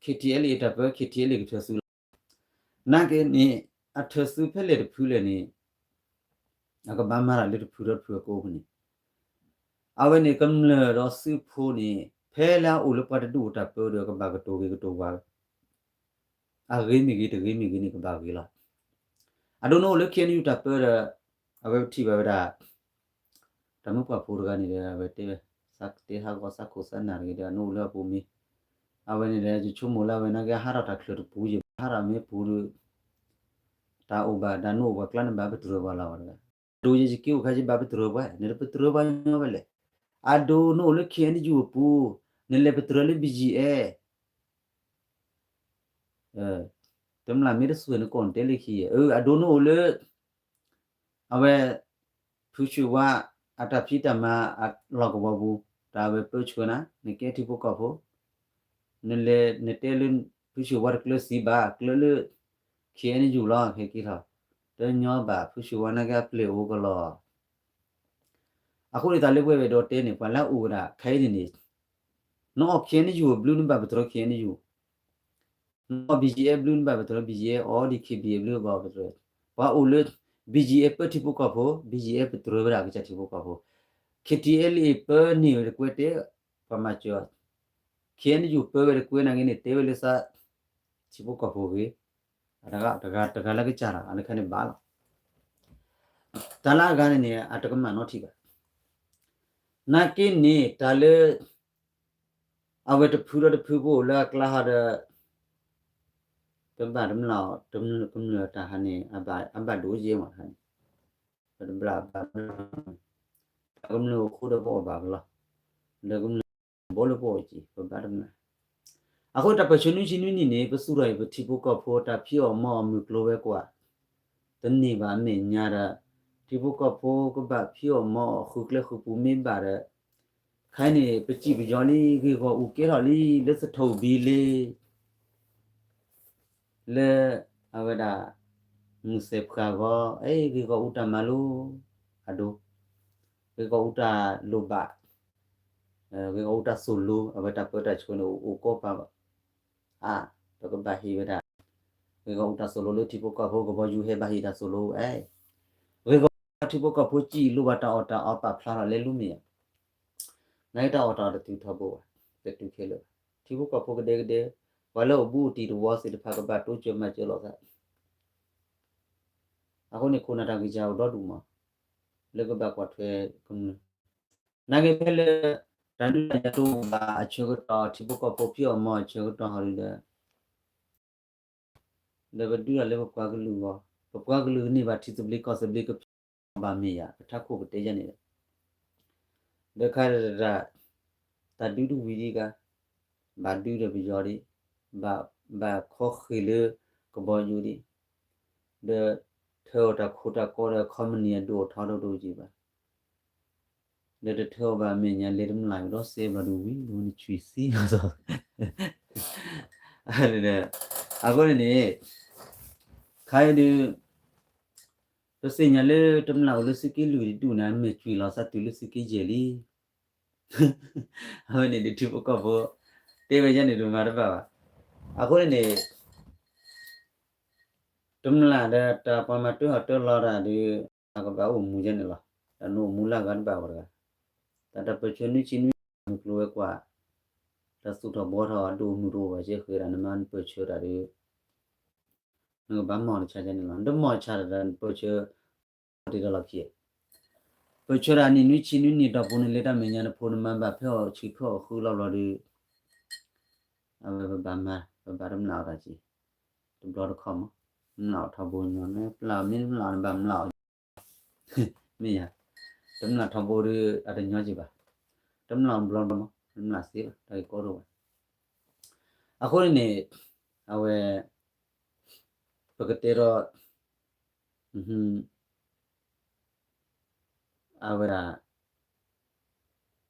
ခ့ၣ်ထံၣ်အဲလ်အ့ၣ် တၢ်ပၢ ခ့ၣ်ထံၣ်အဲလ်အ့ၣ် ကထၢသုလီၤ, နာ်က့န့ၣ် အထၢသုဖဲလဲၣ်တဖုလဲၣ်န့ၣ် အကဘၣ်မၤတၢ်လၢတဖုဒီးတဖုအကိးပူၤန့ၣ်, အဝဲန့ၣ်ကမျၢၢ်ဒီးသုးဖိန့ၣ် ဖဲလၢအအိၣ်လၢပှၤတဒူၣ်အတၢ်ပၢဒီး ကဘၣ်ကတိၤဂ့ၤကတိၤဝါဝဲ အဂ့ၤမ့ၢ်ဂ့ၤ တဂ့ၤမ့ၢ်ဂ့ၤန့ၣ် ကဘၣ်ဂ့ၤလီၤ, အဒိနအိၣ်လၢ ခ့ၣ်အဲၣ်ယူၣ် တၢ်ပၢဒီး အဝဲပထံၣ်ဘၣ်ဝဲဒၣ် တၢ်မုၢ်ပှၢ်ဖိတဂၤန့ၣ်ဒီး အဝဲတဲဝဲ သးတဲဟးဂီၤသးခိၣ်သးနၢ်တဂ့ၤဒီး အနအိၣ်လၢအပူၤမ့ၢ်, အဝဲန့ၣ်ဒီး ယဆိကမိၣ်လၢအဝဲနာ်က့ အဟးထီၣ်တၢ်ချၢတပူၤ ယဘၣ်ဟးထီၣ်မ့ၢ်ပူၤဒီး တၢ်အိၣ်ဘၣ် တၢ်နအိၣ်ပှၤကျါန့ၣ် ဘၣ်ပတြၢၤပှၤလီၤဝဲတဂၤ, အဒိယဲယက့ၤအိၣ်ခါ ယဘၣ်ပတြၢၤပှၤ နတပတြၢၤပှၤညီဝဲလဲၣ်, အဒိနအိၣ်လၢ ခ့ၣ်အဲၣ်ယူၣ် အပူၤ, နလဲၤပတြၢၤလၢ ဘံၣ်ကၠံၣ်အဲၣ် တမျၢ်မ့ၢ်တသွဲၣ်နကိးနတဲလၢခံ, အဒိနအိၣ်လၢ အဝဲ ဖုဆှၢဝါ အတၢ်ဖံးတၢ်မၤအလီၢ်ကဝီၤပူၤ တၢ်အဝဲပၢဆှၢနၤ နကဲထံဖိကီၢ်ဖိ, နလဲၤနတဲလၢ ဖုဆှၢဝါတကျၢၤစံးဘၣ် ကျၢၤလၢ ခ့ၣ်အဲၣ်ယူၣ်လီၤ ဟဲက့ၤထီၣ်, တညီဘၣ် ဖုဆှၢဝါနာ်က့အပျဲၢ်အိၣ်ကလီၤ အဃိန့ၣ် တၢ်လၢပဝဲအဲၣ်ဒိးတဲန့ၣ် ပှၤလၢအအိၣ်ဝဲဒၣ်ခဲအံၤန့ၣ်န့ၣ်, နအီၣ် ခ့ၣ်အဲၣ်ယူၣ် အဘျုး နဘၣ်ပတြၢၤ ခ့ၣ်အဲၣ်ယူၣ်, နအီၣ် ဘံၣ်ကၠံၣ်အဲၣ် ဘျုး နဘၣ်ပတြၢၤ ဘံၣ်ကၠံၣ်အဲၣ်, အီၣ် ဒံၣ်ခ့ၣ်ဘံၣ်အဲၣ် ဘျုး ဘၣ်ပတြၢၤ, ပှၤအိၣ်လၢ ဘံၣ်ကၠံၣ်အဲၣ် ပၢထံဖိကီၢ်ဖိ ဘံၣ်ကၠံၣ်အဲၣ် ပတြၢၤဝဲဒၣ်ကစၢ်ထံဖိကီၢ်ဖိ, ခ့ၣ်ထံၣ်အဲလ့ၣ် ပၢန့ၢ်ဝဲတကွဲတဲ ပှၤမၤစၢၤ, ခ့ၣ်အဲၣ်ယူၣ် ပၢဝဲတကွဲနာ်က့န့ၣ် တဲဝဲလၢသး ထံဖိကီၢ်ဖိဂ့ၤ, တဂၤတဂၤလၢကစၢ်လီၤ အလၢခဲန့ၣ်ဘၣ်လီၤ, တၢ်လၢအဂၤန့ၣ်န့ၣ် အတကမၣ်နီတထံၣ်ဘၣ်, နာ်က့န့ၣ် တၢ်လၢ အဝဲတဖုဒီးတဖုဖိလၢအကျါဟီဒီး တဘၣ်တမျၢ် တမျၢ်ကမျၢၢ်တၢ်ဟးန့ၣ် အဘၣ်ဒိယဲမးတခါန့ၣ်, ပတဘျၣ်ဘၣ် တၢ်ကမျၢၢ်အိၣ်ဃိဒီးပအီၣ်ဘၣ်ကလီၤ, ဒီးကမျၢၢ်ဘိလၢပအီၣ်က့ၤ ပဘၣ်တမျၢ်, အဃိတၢ်ပၢၢ်ဆၢနွံဆံနွံနံၣ်န့ၣ် ပသူၣ်ထီၣ်အံၤပထံဖိကီၢ်ဖိတၢ်ဖံးအီၣ်မၤအီၣ်မုၢ်ကျိၤဝဲၤကွာ် တန့ၢ်ဘၣ်အမဲာ်ညါဒီး ထံဖိကီၢ်ဖိကဘၣ်ဖံးအီၣ်မၤအီၣ်ဃုာ်ကျဲဃုာ်ပူၤမ့ၢ်ဘၣ်ဒီး ခဲအံၤန့ၣ် ပစံၣ်ပယီၤလံ ဂ့ၢ်ဂီၢ်အူကဲထီၣ်လံ လၢသထူၣ်ဘံလ့ လၢအဝဲဒၣ် မုၢ်သဲၣ်ဖှၢ်ဂီၤ အဲ ဂ့ၢ်ဂီၢ်အူတၢ်မၤလိ အဒိ ဂ့ၢ်ဂီၢ်အူတၢ်လိၣ်ဘၣ် ဂ့ၢ်ဂီၢ်အူတၢ်သိၣ်လိ အဝဲတၢ်ပၢတၢ်ဆှၢန့ၣ် အိၣ်ကိးပၤဘၣ် အါ ပကဘၣ်ဟ့ၣ်ဝဲဒၣ် ဂ့ၢ်ဂီၢ်အူတၢ်သိၣ်လိလၢထံဖိကီၢ်ဖိကဘီယူၤဟဲဘၣ်ဟ့ၣ်တၢ်သိၣ်လိအဲ ဂ့ၢ်ဂီၢ်ထံဖိကီၢ်ဖိစံၣ်လိၣ်ဘၣ်တၢ်အီၣ်တၢ်အီပာ်ဖျါထီၣ်လဲၤလူမ့ၢ်ဧါ နာ်က့တၢ်အီၣ်တၢ်အီတတုၤထီဘိဘၣ် တတုၤခဲလၢာ်ဘၣ် ထံဖိကီၢ်ဖိကဒဲကဒဲ ပှၤလၢအိၣ်ဘူးအိၣ်တံၢ်တဝီသ့ၣ်တဖၣ်ကဘၣ်တိစၢၤမၤစၢၤလိာ်သး အဃိန့ၣ် ခိၣ်နၢ်တၢ်ဂံၢ်စၢ်အိၣ်ဒီဒူၣ်မး လၢကဘၣ်ကွၢ်ထွဲကမျၢၢ် နာ်က့ဖဲလၢ တၢ်ဒုးတၢ်ယၤတအိၣ်ဘၣ်အဆၢကတီၢ် ထံဖိကီၢ်ဖိဖံးအီၣ်မၤအီၣ်အဆၢကတီၢ်ဟီဒုဒီး ဒီးပဒုးတၢ်လၢပပှၤကလုာ်အဂီၢ် ပပှၤကလုာ်ကန့ၢ်ဘၣ်ထံသဘျ့ကီၢ်သဘျ့ကဖံးအီၣ်ဘၣ်မ့ၢ်ယၤ ပထးခိၣ်ပတဲယၤန့ၣ်ဒီး ဒီးခါတတၢ် တၢ်ဒုးတဝံၤဒံးဂၤ ဘၣ်ဒုးဒီးပယီၤဒံး ဘၣ်ခီဃ့ၢ်လၢကဘီယူၤဒံး ဒီးထၢအီၣ်တၢ်ခိတၢ်ကီဒီး ခီမနံၣ်အဒိၣ်အထီဒီးတအိၣ်က့ၤဘၣ် ဒီးတထၢအီၣ်ဘၣ်အမဲာ်ညါလဲၤတမျၢ်ကဒီးစဲဘျီဒုးဝံၤ ဒုးနဆွံၣ်သံလီၤ အဃိန့ၣ်န့ၣ် ခါအံၤဒုး ပသ့ၣ်ညါလၢတမျၢ်အိၣ်လၢသုးက့လွံၢ်တဒူၣ်န့ၣ် အမဲာ်ကွံာ်လီၤသးတုၤလၢသုးက့ယဲၢ်လံ အဝဲန့ၣ်ဒုးထံဖိကီၢ်ဖိ တဲဝဲယဲန့ၣ်ဒုးမၤတဘၣ်ဘၣ်. အဃိန့ၣ်န့ၣ် တမျၢ်ဒီးတၢ်ပှၤမၤတၢ်ဟီၣ်တၢ်လီၤတၢ်ဒုး အကဘၣ်အိၣ်မူယဲန့ၣ်လီၤ. တၢ်နအိၣ်မူလၢအဂၤတဘၣ်ဝဲတဂၤ တၢ်တၢ်ပၢၢ်ဆၢနွံဆံနွံ မုၢ်ကျိၤဝဲၤကွာ် တၢ်သူၣ်ထီၣ်ဘှီထီၣ်အဒိၣ်မုၢ်တအိၣ်ဘၣ်စ့ၢ်ကီးဒၣ် နမၤနပၢၢ်ဆၢတၢ်ဒုး နကဘၣ်မီၢ်တဆါယဲန့ၣ်လီၤ. နတမီၢ်တဆါတၢ်ဒီးနပၢၢ်ဆၢ တ့ၢ်ဒီးလီၢ်ခံ ပ ပဆၢတၢ်နံၣ်နွံဆံနွံနံၣ်တီၢ်ပူၤန့ၣ် လၢတၢ်မဲာ်ညါတဖိန့ၣ် မၤဘၣ်ဖဲအီၤဆံဖဲအီၤဃုလီၤဘျီဒီး အဝဲပဘၣ်မၤ ပဘၣ်တမျၢ်အီၤတၢ်က့ၤ တဘျီတခီၣ်မး မျၢ်အီၤထီဘိညီ မ့ၢ်မျၢ်အီၤ မ့ၢ်တမျၢ်အီၤန့ၣ် ဘၣ်မျၢ်အီၤ မ့ၢ်ယၤ တမျၢ်ထီဘိဒီး အတညီက့ၤဘၣ် တမျၢ်အီၤဘျီဘျီမး တမျၢ်သ့ဘၣ် တၢ်ဂ့ၢ်ကီဒိၣ်ဘၣ် အဃိန့ၣ်န့ၣ် အဝဲ ပကတဲဒီး အဝဲဒၣ်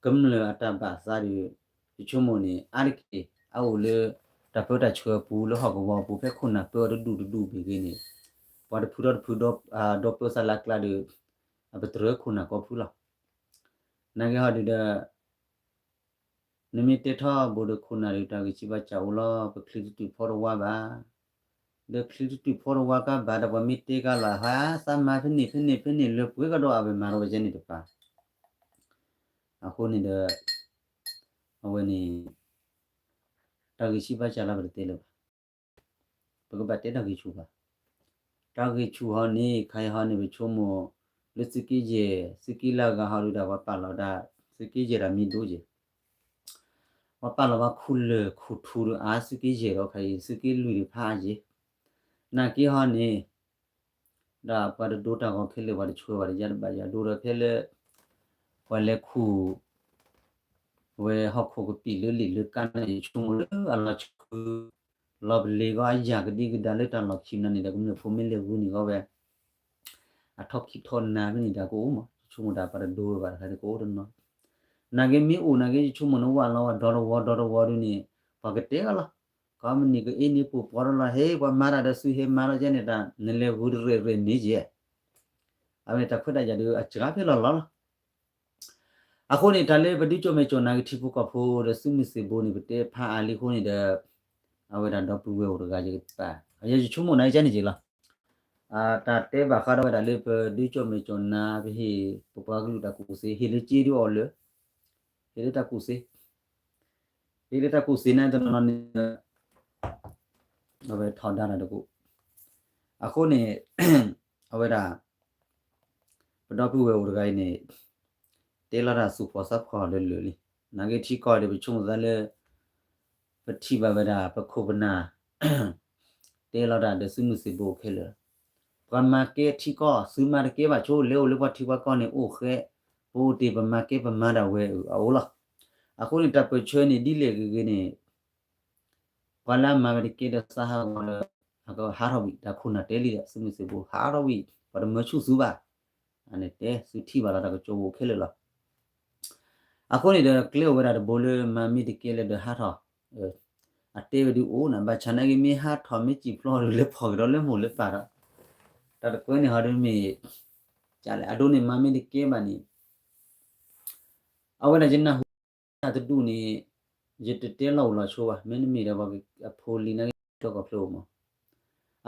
ကမျၢၢ်အတၢ်ဘၣ်သးဒီး ယဆိကမိၣ်န့ၣ် အါတက့ၢ် အအိၣ်လၢ တၢ်ပၢတၢ်ဆှၢအပူၤ လၢဟီၣ်ကဝီၤအပူၤ ဖဲခိၣ်နၢ်ပၢအီၤတဒူၣ်တဒူၣ်မ့ၢ်ဂ့ၤန့ၣ် ပှၤတဖုဒီးတဖု ဒီပၢဆၢလၢအကျါဒီး အပတြၢၤခိၣ်နၢ်ကိးဖုလီၤ. နာ်က့ဟီဒုးဒီး နမ့ၢ်တဲထီဘိဒီးခိၣ်နၢ်ဒီး တၢ်ဂံၢ်ဆံးဘါစၢ်အိၣ်လီၤ ပချံတတုၤဖီတဝါဘၣ်. ဒီးချံတတုၤဖီတဝါကဘၣ်ဒီး ပှၤမ့ၢ်တဲကလီၤ ဟါ သးမၤဖဲန့ၣ်ဖဲန့ၣ်ဖဲန့ၣ် လၢပှဲၤကဒီးအဝဲမၤထီၣ်ဝဲကဲန့ၣ်တပၤ အဃိန့ၣ်ဒီး အဝဲန့ၣ် တၢ်ဂံၢ်ဆံးဘါစၢ်လၢပတတဲလၢၤဘၣ်. ပကဘၣ်တဲတၢ်ဂံၢ်ဆူၣ်ဘၣ်. တၢ်ဂံၢ်ဆူၣ်ဟီန့ၣ် ခါအံၤဟီန့ၣ် ပဆိကမိၣ် လၢသုးက့ယဲၢ် သုးက့လၢအဂၤဟီဒုးဒီး ပှၤပာ်လီၤဒၣ် သုးက့ယဲၢ်ဒၣ်မ့ၢ်ဒိက့ၤ ပှၤပာ်လီၤဘၣ်ခူၣ်လၢၢ်ခူၣ်ထူဒီးအါ သုးက့ယဲၢ်ဒီးခါအံၤ သုးက့လွံၢ်ဒုးဖးအါက့ၤ နာ်က့ဟီန့ၣ် ဒီးပှၤတဒိတၢ်ဂီၤခဲလၢာ် ပှၤတဆှၢဘၣ်တယါတဘၣ်ယါ ဒိဒီးဖဲလၢ ပှၤလဲၤခူၣ် ဝဲဟီၣ်ခိၣ်ကပံာ်လၢလံာ်လၢကါန့ၣ် ယဆိကမိၣ်လၢအလီၤဆူ လီၤပလ့ၤဂီၢ်အယၢ်ကဒံကဒါလၢတၢ်လီၢ်ခံမနီၤန့ၣ်ဒီး ကမျၢၢ်ဖိမ့ၢ်လဲၤဂုာ်န့ၣ်ဂီၢ်ဝဲ အထီၣ်ခံထီၣ်နၤဖဲန့ၣ်ဒီးကအိၣ်မး ယဆိကမိၣ်တၢ်ပှၤတဒိဝဲဘၣ်တခါန့ၣ်ကအိၣ်တနီၤ နာ်က့မ့ၢ်အိၣ်နာ်က့ ယဆိကမိၣ်နဝဲလီၤဝဲဒီတဝီဒီတဝီဒုးန့ၣ် ပှၤကတဲကလီၤ ကီမနံၤကအ့န့ၣ်ပူၤပှီၤတလီၤ ဟ့ၣ်ပှၤမၤတၢ်ဒီးစုဟ့ၣ်မၤထီၣ်ကဲန့ၣ်တၢ် နလဲၤဂုာ်တရဲၣ်ရဲၣ်န့ၣ်ကဲ အဝဲတၢ်ခွဲးတၢ်ယာ်ဒီးအစှၤဖဲလီၤလီၤလီၤ အဃိန့ၣ် တၢ်လၢပဒုးကၠိမဲာ်ကၠိၣ်နါက့ၤထံဖိကီၢ်ဖိဒီးသုးမုၢ်သံၣ်ဘိန့ၣ် ပတဲဖးအါလံအဃိန့ၣ်ဒီး အဝဲဒၣ်ဒီပုၢ်ဝဲၢ်အိၣ်တဂၤယကပာ် ယဆိကမိၣ်နၤယကန့ၣ်က့ၤလီၤ တၢ်တဲဘၣ်ဃးဒီးဝဲဒၣ်လၢပဒုးကၠိမဲာ်ကၠိၣ်နါ ပဟ့ၣ်ပပှၤကလုာ်တၢ်ကူၣ်သ့ ဟ့ၣ်လၢက့ဒုးအီၤလၢ ဟ့ၣ်လၢတၢ်ကူၣ်သ့ ဟ့ၣ်လၢတၢ်ကူၣ်သ့န့ၣ်တနီၤနီၤန့ၣ် အဝဲထီဒါတၢ်တကိး အဃိန့ၣ် အဝဲဒၣ် ပဒီပုၢ်ဝဲၢ်အိၣ်တဂၤအံၤန့ၣ် တဲလီၤတၢ်သူၣ်ဖှီၣ်သးဖှီၣ်လၢာ်လၢာ်လံ နာ်က့ထံကီၢ်ဒီးပဆိကမိၣ်သးလၢ ပထံၣ်ဘၣ်ဝဲဒၣ် ပခိၣ်ပနၢ် တဲလီၤတၢ်ဒီးသုးမုၢ်သံၣ်ဘိခဲလၢာ် ပှၤမၤကဲထံကီၢ် သုမၤတကဲဘၣ်ဆိ လဲၤအိၣ်လၢပှၤထံပှၤကီၢ်န့ၣ်အိၣ်ဃဲ ပအိၣ်တ့ၢ်ပမၤကဲပမၤဒၣ်ဝဲအအိၣ်လီၤ အဃိန့ၣ် တၢ်ပၢၢ်ဆၢန့ၣ် ဒ်လဲၣ်ဂ့ၤဂ့ၤန့ၣ် ပှၤလၢအမၤဝဲတကဲဒီးသးဟးဂီၤဒီး အကဟးထီၣ်ဝံၤ တၢ်ခိၣ်နၢ်တဲလံဒီး သုးမုၢ်သံၣ်ဘိဟးထီၣ်ဝံၤ ပှၤတမၢဆူၣ်သုဘၣ် အန့ၣ်တဲသုထံၣ်ဘၣ်လီၤတၢ်ကစီၣ်အိၣ်ခဲလၢာ်လီၤ အဃိန့ၣ်ဒီး ကျဲအိၣ်ဝဲဒၣ်တဘိလၢမၤမ့ၢ်တကဲလၢဒီးဟးထီၣ် အတဲဝဲဒုးအိၣ်နၤ ဘၣ်ဆၣ်နာ်က့မ့ၢ်ဟးထီၣ်မ့ၢ်စံၣ်ဖျိးဒီး လၢဖီၣ်က့ၤဒီးလၢမိၢ်လၢပၢ်ဒီး တၢ်တကွဲန့ၣ်ဟီဒုးမ့ၢ် ကလဲၣ် အဒိန့ၣ်မၤမ့ၢ်တကဲဘၣ်န့ၣ် အဝဲဒၣ်ယနၢ်ဟူ တၢ်တဒူၣ်န့ၣ် ယတတဲလီၤအိၣ်လီၤဆိဘၣ် မ့တမ့ၢ်ဒီး အဖိလံၤနာ်က့ တီကီၢ်ဖျိမး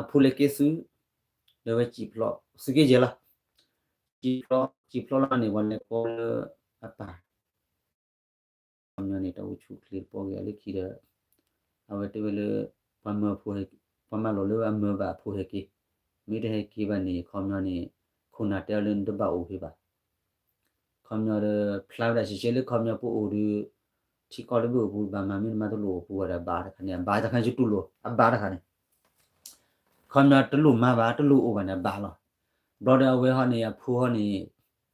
အဖိလဲၤကဲသုး ဒီးဝဲစံၣ်ဖျိး သုးက့ယဲၢ်လီၤ စံၣ်ဖျိး စံၣ်ဖျိးလီၤန့ၣ် ပှၤလဲၤကိးလၢအပၢ် ခီပညီန့ၣ် တၢ်အိၣ်ဆူၣ်အိၣ်ချ့တပီၢ်ဂ့ၤအလၢခံဒီး အဝဲတဲဝဲလၢ ပှၤမၢအဖိ ပှၤမၢလီၤလၢအမၢဘၣ်အဖိဟဲက့ၤ မ့ၢ်တဟဲက့ၤဘၣ်န့ၣ် ခီပညီန့ၣ် ခိၣ်နၢ်တဲအီၤလၢနတဘၣ်အိၣ်ဖဲဘၣ် ခီပညီဒီး ဖျါဝဲဒၣ်ရှဲရှဲလၢခီပညီပအိၣ်ဒီး ထံကီၢ်လၢပအိၣ်ပူၤ ဘၣ်မၤမ့ၢ်တမၤတလိၣ်အိၣ်ပူၤဘၣ်ဒီး အဘၣ်တခါန့ၣ် အဘၣ်တခါန့ၣ် ယတူၢ်လိာ် အဘၣ်တခါန့ၣ် ခီပညီတလိၣ်မၤဘၣ် တလိၣ်အိၣ်ဘၣ်န့ၣ် အဘၣ်လီၤ ဘျီဒီးအဝဲဟီန့ၣ် အဖိဟီန့ၣ်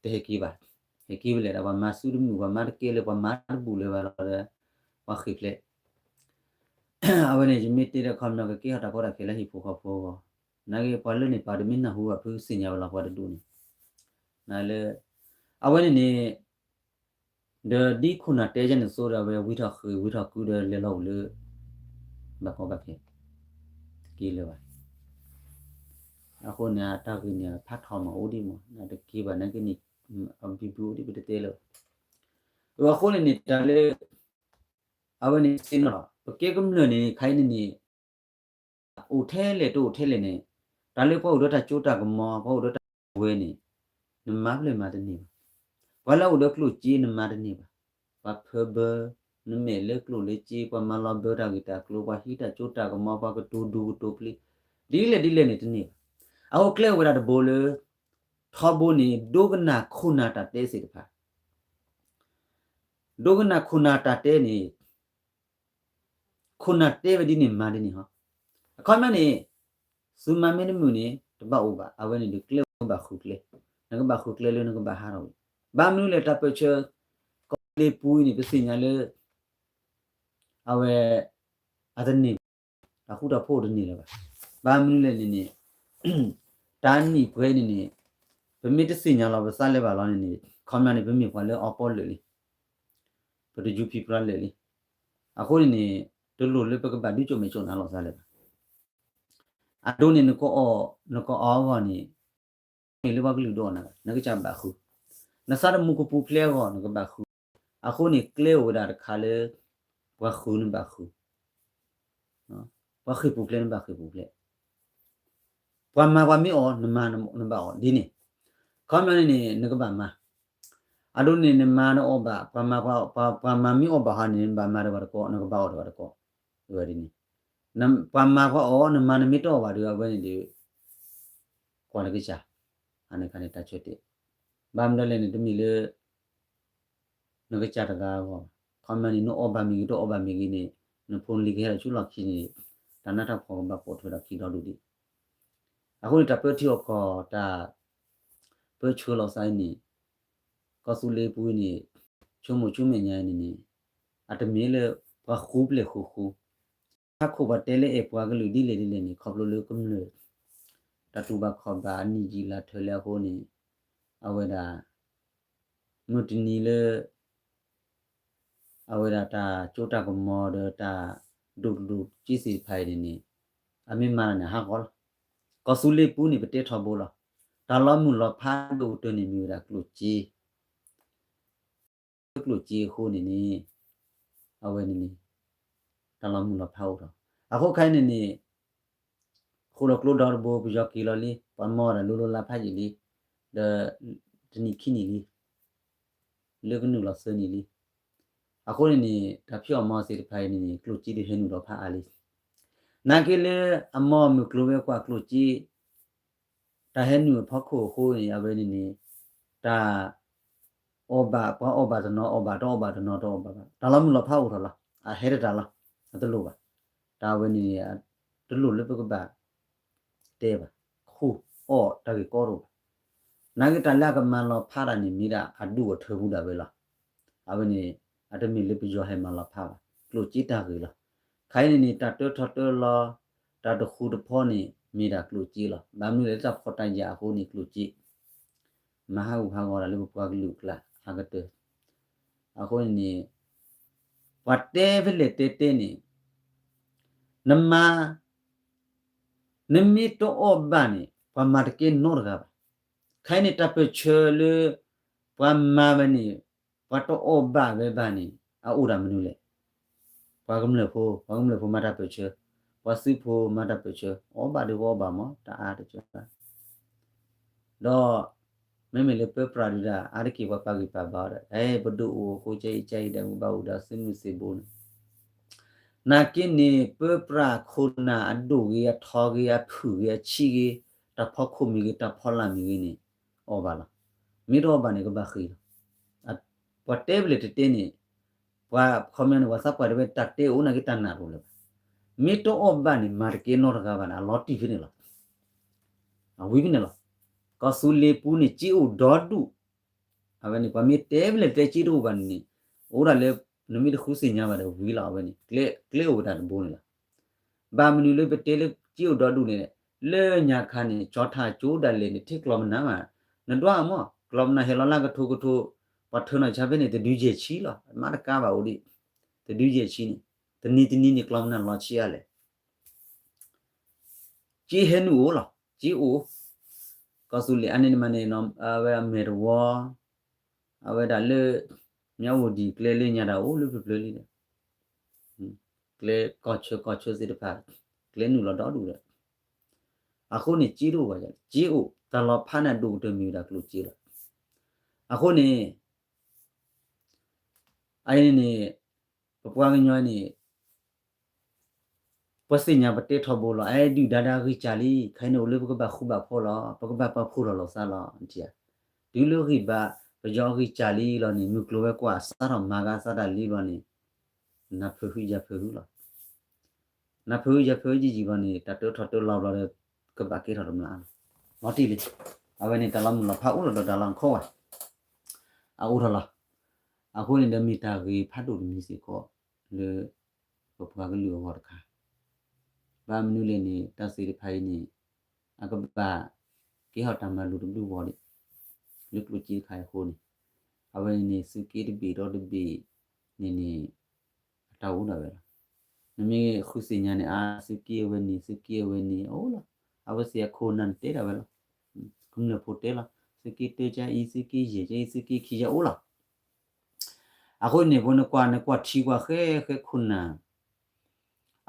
တဟဲက့ၤဘၣ် ဟဲက့ၤဝဲလဲၣ်ဒီး ပှၤမၤဆူတမုာ် ပှၤမၤတကဲလၢ ပှၤမၤတဘူၣ်လၢၤဘၣ်လီၤဒီး ပှၤဃ့ၢ်ဖျဲး အဝဲန့ၣ် ယမ့ၢ်တဲဒီးခီပညီကကဲထီၣ်တၢ်ကီတၢ်ခဲလၢဟံၣ်ဖိဃီဖိအဂီၢ် နာ်က့ပှၤလၢန့ၣ်ပာ်တမ့ၢ်နၢ်ဟူဘၣ်ဖုသ့ၣ်ညါဝဲလီၤ ပှၤတဒူၣ်န့ၣ် နလၢ အဝဲန့ၣ်န့ၣ် ဒီးဒ်ခိၣ်နၢ်တဲယဲန့ၣ်သိးဒီး အဝဲဝံထီၣ်ဃ့ၢ်ဝံထီၣ်ကုဒီးလဲၤလီၤအိၣ်လၢ ဘၣ်ကီဘၣ်ခဲ တက့ၤလၢၤဘၣ် အဃိန့ၣ် တၢ်ဂ့ၢ်န့ၣ် ဖးထီၣ်မးအိၣ်ဒံးမး တက့ၤဘၣ်နာ်က့န့ၣ် အဘံဘူအိၣ်ဒံးပတတဲလၢၤဘၣ် အဃိန့ၣ်န့ၣ် တၢ်လၢ အဝဲန့ၣ်သ့ၣ်နီၣ်လီၤ ပကဲကမျၢၢ်န့ၣ် ခါအံၤန့ၣ်န့ၣ် အိၣ်ထဲလဲၣ်တအိၣ်ထဲလဲၣ်န့ၣ် တၢ်လၢပှၤအိၣ်ဒီးတၢ်စိတၢ်ကမီၤ ပှၤအိၣ်ဒီးတၢ်ဝဲန့ၣ် နမၤဖျဲၣ်မၤတန့ၢ်ဘၣ်. ပှၤလၢအအိၣ်ဒီးကျိၣ်စ့နမၤတန့ၢ်ဘၣ်. ပှၤဖၢဘၢ နမဲာ်လၢကျိၣ်လၢစ့ ပှၤမၤလီၤဘၢတၢ်ဂ့ၢ်တၢ်ကျိၤ ပှၤဟံးတၢ်စိတၢ်ကမီၤ ပှၤကတိၤဒူကတိၤပျ့ၤ ဒ်လဲၣ်ဒ်လဲၣ်န့ၣ်တန့ၢ်ဘၣ်. အဃိကျဲအိၣ်ဝဲဒၣ်တဘိလၢ ထီဘိန့ၣ် ဒိကနၣ်ခိၣ်နၢ်တၢ်တဲသ့ၣ်တဖၣ်, ဒိကနၣ်ခိၣ်နၢ်တၢ်တဲန့ၣ် ခိၣ်နၢ်တဲဝဲဒ်န့ၣ်မၤဒ်န့ၣ်ဟီ. အခီပညီန့ၣ် သုမၤမ့ၢ်တမုာ်န့ၣ် တဘၣ်အိၣ်ဘၣ်, အဝဲန့ၣ်ဒုးကျဲအိၣ်ဘၣ်ဃုာ်ကျဲ, နကဘၣ်ဃုာ်ကျဲလၢနကဘၣ်ဟးထီၣ်ဝဲ. ဘၣ်မနုၤလဲၣ် တၢ်ပၢၢ်ဆၢ ကီၢ်လ့ပူအံၤန့ၣ် ပသ့ၣ်ညါလၢ အဝဲ အတန့ၢ်ဘၣ်, တၢ်ဃူတၢ်ဖိးတန့ၢ်လၢၤဘၣ်. ဘၣ်မနုၤလဲၣ်န့ၣ်န့ၣ် တၢ်နံၣ်ပှဲၤန့ၣ်န့ၣ် ပမ့ၢ်တသ့ၣ်ညါလီၤပသးလၢၤဘၣ်လီၤန့ၣ်န့ၣ် ခီပညီန့ၣ် ပမ့ၢ်ပှၤလၢအီပီလၢာ်လံ, ပတယူဖံးပြါလၢာ်လံ. အဃိန့ၣ်န့ၣ် တလိၣ်လၢပကဘၣ်ဒုးကၠိမဲာ်ကၠိနၤလီၤသးလၢၤဘၣ်. အဒိန့ၣ် နကအီၣ်, နကအီၣ်အဂီၢ်န့ၣ် မ့ၢ်လၢပှၤကလုာ်ဒိၣ်အီၣ်နၤဘၣ်, နကစၢ်ဘၣ်ဃု, နသးတမူကပူၤဖျဲးအဂီၢ် နကဘၣ်ဃု. အဃိန့ၣ် ကျဲအိၣ်ဝဲဒၣ်တခါလၢ ပှၤဃုနဘၣ်ဃု, ပှၤဃ့ၢ်ပူၤဖျဲးနဘၣ်ဃ့ၢ်ပူၤဖျဲး, ပှၤမၤပှၤမ့ၢ်အီၣ် နမၤနဘၣ်အီၣ်ဒ်န့ၣ်. ခီပညီန့ၣ်န့ၣ် နကဘၣ်မၤ, အဒိန့ၣ် နမၤနအီၣ်ဘၣ်, ပှၤမၤမ့ၢ်အီၣ်ဘၣ်ဟီန့ၣ် နဘၣ်မၤဒီးပှၤတကိး, နကဘၣ်အီၣ်ဒီးပှၤတကိး, ဝဲဒ်န့ၣ်. ပှၤမၤပှၤအီၣ် နမၤနမ့ၢ်တအီၣ်ဘၣ်ဒီး အဝဲန့ၣ်ဒီး ကွၢ်လၢကစၢ်, အန့ၣ်ခါန့ၣ် တၢ်ဆၢတဲာ်. ဘၣ်မနုၤလဲၣ်န့ၣ် တမ့ၢ်လၢ နကစၢ်တဂၤအဂီၢ်, ခီပညီန့ၣ် နအီၣ်ဘၣ်မ့ၢ်ဂ့ၤ တအီၣ်ဘၣ်မ့ၢ်ဂ့ၤန့ၣ် နဖိနလံၤကဟဲဒီးဆူလီၢ်ခံန့ၣ် တၢ်နးတၢ်ဖှီၣ်ကဘၣ်ပိာ်ထွဲဒီးခံဒီဒူၣ်ဒံး. အဃိန့ၣ် တၢ်ပၢထံအီၣ်ကီၢ် တၢ်ပၢဆှၢလီၤသးအံၤန့ၣ် ကီၢ်သူလ့ၤပူၤအံၤန့ၣ် ဆိကမိၣ်ဆူမဲာ်ညါအံၤန့ၣ်န့ၣ် အတမ့ၢ်လၢ ပှၤဃူပျဲၢ်ဃူဃူ ဟါခိၣ်ပှၤတဲလၢအဲၣ်ပှၤကလုာ်ဒ်လဲၣ်ဒ်လဲၣ်န့ၣ် ခီဖျိလၢကမျၢၢ် တၢ်တူၢ်ဘၣ်ခီၣ်ဘၣ်အနံၣ်ယံာ်လါထၢလၢအဃိန့ၣ် အဝဲဒၣ် မုၢ်တနံၤလၢ အဝဲဒၣ်တၢ်စိတၢ်ကမီၤဒီးတၢ်ဒိၣ်ဒိၣ်က့သ့ၣ်တဖၣ်အံၤန့ၣ်န့ၣ် အမ့ၢ်မၤတၢ်န့ၣ်ဟးဂီၤလီၤ. ကီၢ်သူလ့ၤပူၤန့ၣ် ပတဲထီဘိလီၤ. တၢ်လီၤမုၢ်လီၤဖးဒိၣ်ကတၢၢ်န့ၣ် မ့ၢ်ဝဲဒၣ်ကျိၣ်စ့ ကျိၣ်စ့အဃိန့ၣ်န့ၣ် အဝဲန့ၣ်န့ၣ် တၢ်လီၤမုၢ်လီၤဖးအိၣ်ထီၣ်. အဃိခဲအံၤန့ၣ်န့ၣ် ဃိၣ်လီၤကျိဒီတဘိ ပယီၤက့ၤလီၤလံ, ပှၤမၤတၢ်လိၤလိၤလးဖးယံာ်လံ, ဒီးတနံၣ်ခံနံၣ်လံ, လၢကနုာ်လီၤသၢနံၣ်လံ. အဃိန့ၣ်န့ၣ် တၢ်ဖံးအီၣ်မၤအီၣ်သ့ၣ်တဖၣ်အံၤန့ၣ်န့ၣ် ကျိၣ်စ့ဒုးဟဲနုာ်လီၤဖးအါလံ. နာ်က့လၢအမၤအီၣ်မုၢ်ကျိၤဝဲၤကွာ်ကျိၣ်စ့ တၢ်ဟဲနုာ်အဖီခိၣ်အဃိန့ၣ် အဝဲန့ၣ်န့ၣ် တၢ်အီၣ်ဘၣ် ပှၤအီၣ်ဘၣ်တနီၤအီၣ်ဘၣ် တအီၣ်ဘၣ်တနီၤတအီၣ်ဘၣ်ဘၣ် တၢ်လီၤမုၢ်လီၤဖးအိၣ်ထီၣ်လီၤ. အဟဲတတၢ်လီၤ. အတလိၣ်ဘၣ်. တၢ်ဝဲန့ၣ်န့ၣ် တလိၣ်လၢပကဘၣ်တဲဘၣ်. ခိၣ်အီၣ်တၢ်ဂ့ၢ်ကီတအိၣ်ဘၣ်. နာ်က့တၢ်လၢအကမၤလီၤဖးတၢ်န့ၣ် မ့ၢ်ဒၣ်အဒူၣ်အထၢပူၤဒၣ်ဝဲလီၤ. အဝဲန့ၣ် အတမ့ၢ်လၢပယီၤဟဲမၤလီၤဖးဘၣ်. ကျိၣ်စ့တၢ်ဂ့ၢ်လီၤ. ခဲအံၤန့ၣ်န့ၣ် တၢ်တၢထီၣ်တၢလီၤ တၢ်တဃူတဖိးန့ၣ် မ့ၢ်ဒၣ်ကျိၣ်စ့လီၤ. ဘၣ်မနုၤလဲၣ် လၢတၢ်ဖှီၣ်တၢ်ယာ်အဃိန့ၣ် ကျိၣ်စ့ မၤဟးဂူာ်ဟးဂီၤတၢ်လၢပပှၤကလုာ်အကျါအါကတၢၢ်. အဃိန့ၣ်န့ၣ် ပှၤတဲဖဲလဲၣ်တဲတဲန့ၣ် နမၤ နမ့ၢ်တအီၣ်ဘၣ်န့ၣ် ပှၤမၤတကဲနီတဂၤဘၣ်. ခဲအံၤန့ၣ် တၢ်ပၢၢ်ဆၢလၢ ပှၤမၤဝဲန့ၣ် ပှၤတအီၣ်ဘၣ်ဝဲဘၣ်န့ၣ် အအိၣ်ဒၣ်မနုၤလဲၣ်. ပှၤကမျၢၢ်ဖိ ပှၤကမျၢၢ်ဖိမၤတၢ်ပၢၢ်ဆၢ, ပှၤသုးဖိမၤတၢ်ပၢၢ်ဆၢ, အီၣ်ဘၣ်ဒုးကအီၣ်ဘၣ်မး တၢ်အါတကၢၢ်ဘၣ်. ဒီး မ့မ့ၢ်လၢပၢပြးဒုးဒၣ် အါတက့ၢ်ပှၤပာ်ဂံၢ်ပာ်ဘါအီၤဒီး အဲ ပဒိၣ်အိၣ်အဃိ ကဲအံၤကဲအံၤဒီး ပဘၣ်အိၣ်ဒီးသုးမုၢ်သံၣ်ဘိန့ၣ် နာ်က့န့ၣ် ပၢပြးခိၣ်နၢ်အဒိၣ်ဂ့ၤ အထီဂ့ၤ အဖုၣ်ဂ့ၤ အဆံးဂ့ၤ တၢ်ဖီခိၣ်မ့ၢ်ဂ့ၤ တၢ်ဖီလာ်မ့ၢ်ဂ့ၤန့ၣ် အီၣ်ဘၣ်လီၤ. မ့ၢ်တအီၣ်ဘၣ်န့ၣ် ကဘၣ်ဃ့ၢ်လီၤ. ပှၤတဲပလဲၣ်တတဲန့ၣ် ပှၤခီပညီန့ၣ် ပှၤသးပှၢ်တဲဝဲတၢ်တဲအိၣ်နာ်က့တၢ်နာ်တအိၣ်လၢၤဘၣ်. မ့ၢ်တအီၣ်ဘၣ်န့ၣ် မၤတကဲနီတဂၤဘၣ်န့ၣ် အလီၤတံၢ်ဖဲန့ၣ်လီၤ. အဝံၤဖဲန့ၣ်လီၤ. ကီၢ်သူလ့ၤပူၤန့ၣ် စ့အိၣ်ဒီဒူၣ် အဝဲန့ၣ် ပှၤမ့ၢ်တဲပလဲၣ်တဲစ့တအိၣ်ဘၣ်န့ၣ် အိၣ်ဒၣ်လၢ နမ့ၢ်တဃုသ့ၣ်ညါဘၣ်ဒီးဝံၤလီၤ. အဝဲန့ၣ် ကျဲအိၣ်ဝဲဒၣ်တဘိန့ၣ်လီၤ. ဘၣ်မနုၤလၢပတဲလၢစ့အိၣ်ဒီဒူၣ်န့ၣ် လၢညါခါန့ၣ် ကၠီထၣ်ကၠိဒၣ်လဲာ်န့ၣ် ထံၣ်ကျီၢ်မနၤမး နဒွးမး ကျီၢ်မနၤဟဲလီၤလၢကထိကထိ ပှၤထၢနီၤဆါဖဲန့ၣ် တဒုးယဲၢ်ဆံလီၤ. မၤတကါဘၣ်အိၣ်ဒံး တဒုးယဲၢ်ဆံန့ၣ် တနံၤတနံၤန့ၣ် ကျီၢ်မနၤလီၤဆံးအါလဲၣ် စ့ဟဲနုာ်အိၣ်လီၤ. စ့အိၣ် ကီၢ်သူလ့ၤအါန့ၢ်န့ၣ်မးန့ၣ် အဝဲဒၣ်မဲာ်တဝီ အဝဲဒၣ်လၢ မၠၣ်ဝတံၣ်ကျဲလၢညါဒၣ်အိၣ်လၢပျၢၤပျၢၤလံဒီး ကျဲကီၢ်ဆၢကီၢ်ဆၢသ့ၣ်တဖၣ် ကျဲနုာ်လီၤဒီဒူၣ်ဒီး အဃိန့ၣ် စ့တအိၣ်ဘၣ် စ့အိၣ် တၢ်လီၤဖးန့ၣ်အဒိၣ်ကတၢၢ်မ့ၢ်ဝဲဒၣ်ကျိၣ်စ့လီၤ. အဃိန့ၣ် အအံၤန့ၣ်န့ၣ် ပပှၤကညီန့ၣ် ပှၤသ့ၣ်ညါပတဲထီဘိလီၤ, အဲ ဒုၣ်ဒါဒၣ်ဂံၢ်စၢ်လံ, ခဲအံၤန့ၣ်အိၣ်လၢပကဘၣ်ဃူဘၣ်ဖိးလီၤ, ပကဘၣ်ပာ်ဖှိၣ်ထီၣ်လိာ်သးလီၤ, တုၤလၢဂံၢ်ဘါပယီၤဂံၢ်စၢ်လံလီၤန့ၣ် မုၢ်ကျိၤဝဲၤကွာ်စးထီၣ်မၤဂ့ၤစးတၢ်လံလီၤန့ၣ်, နၢ်ဖုးဟုယၢ်ဖုးဟုလီၤ. နၢ်ဖုးဟုယၢ်ဖုးဟုယံာ်ယံာ်လီၤန့ၣ် တၢ်တၢထီၣ်တၢလီၤဘျီဒီး ကဘၣ်ကဲထီၣ်တမျးလီၤ. လီၤတံၢ်လံ, အဝဲန့ၣ်တၢ်လီၤမုၢ်လီၤဖးအိၣ်လီၤဒီးတၢ်လီၤနခီဝဲ အအိၣ်ထီၣ်လီၤ. အဃိန့ၣ်ဒီးမ့ၢ်တၢ်ဂ့ၤဖးဒိၣ်တမံၤစ့ၢ်ကီး လၢပပှၤကလုာ်အဂီၢ်တခါ, ဘၣ်မနုၤလဲၣ်န့ၣ် တၢ်သ့ၣ်တဖၣ်အံၤန့ၣ် အကဘၣ်ကဲထီၣ်တၢ်မၤလိာ်တဘျုးဂီၢ်လံ, လၢကျိၣ်စ့တခါအံၤအဃိန့ၣ်, အဝဲန့ၣ်န့ၣ် သုးက့တဘ့ၣ်ဒီးတဘ့ၣ်န့ၣ်န့ၣ် အတၢ်အိၣ်ဒၣ်ဝဲလီၤ. နမ့ၢ်ဃုသ့ၣ်ညါန့ၣ် အါ သုးက့အဝဲန့ၣ် သုးက့အဝဲန့ၣ် အအိၣ်လီၤ. အဝဲသ့ၣ်အခိၣ်နၢ်န့ၣ်တဲဒၣ်ဝဲလီၤ. ကမျၢၢ်ဖိတဲလီၤ. သုးက့တၢကါအံၤ သုးက့ယဲၢ်ကါအံၤ သုးက့ခံကါအိၣ်လီၤ. အဃိန့ၣ် ပနကွၢ်နကွၢ်ထံကွၢ်ဃဲဃဲခိၣ်နၢ်,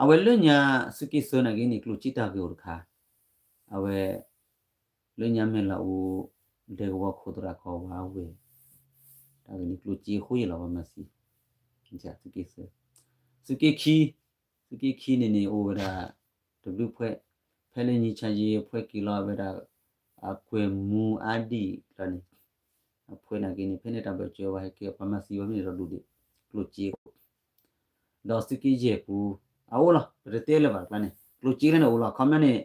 အဝဲလၢညါသုးက့သၢနာ်က့န့ၣ် ကျိၣ်စ့တၢ်ဂ့ၢ်အိၣ်တခါ, အဝဲ လၢညါမဲာ်လီၤအိၣ် ဒဲကဝီၤခိၣ်သရၣ်ကီၢ်ဝါဝဲၢ်, တၢ်ဂ့ၢ်န့ၣ်ကျိၣ်စ့အဃိယဲၢ်လီၤ ပှၤမၤသံ, သုးက့သၢ, သုးက့ခံ, သုးက့ခံန့ၣ်န့ၣ် အိၣ်ဝဲဒၣ် တဘျုးဖဲ, ဖဲလၢညံၣ်ဆၣ်ယဲၢ်ဖဲက့ၤလီၤဝဲဒၣ် အကွဲၢ်မူအါဒံၣ်လီၤန့ၣ်, အဖဲနာ်က့န့ၣ် ဖဲန့ၣ်တၢ်ဘၣ်စၢၤဝဲဟဲက့ၤ ပှၤမၤသံဝဲမ့ၢ်န့ၣ်ဒီးဒိၣ်ဒံး, ကျိၣ်စ့ ဒီးသုးက့ယဲၢ်ပူၤ, အအိၣ်လီၤ ပတတဲလၢၤဘၣ်တကျါန့ၣ် ကျိၣ်စ့လၢန့ၣ်အိၣ်လီၤ ခီပညီန့ၣ်,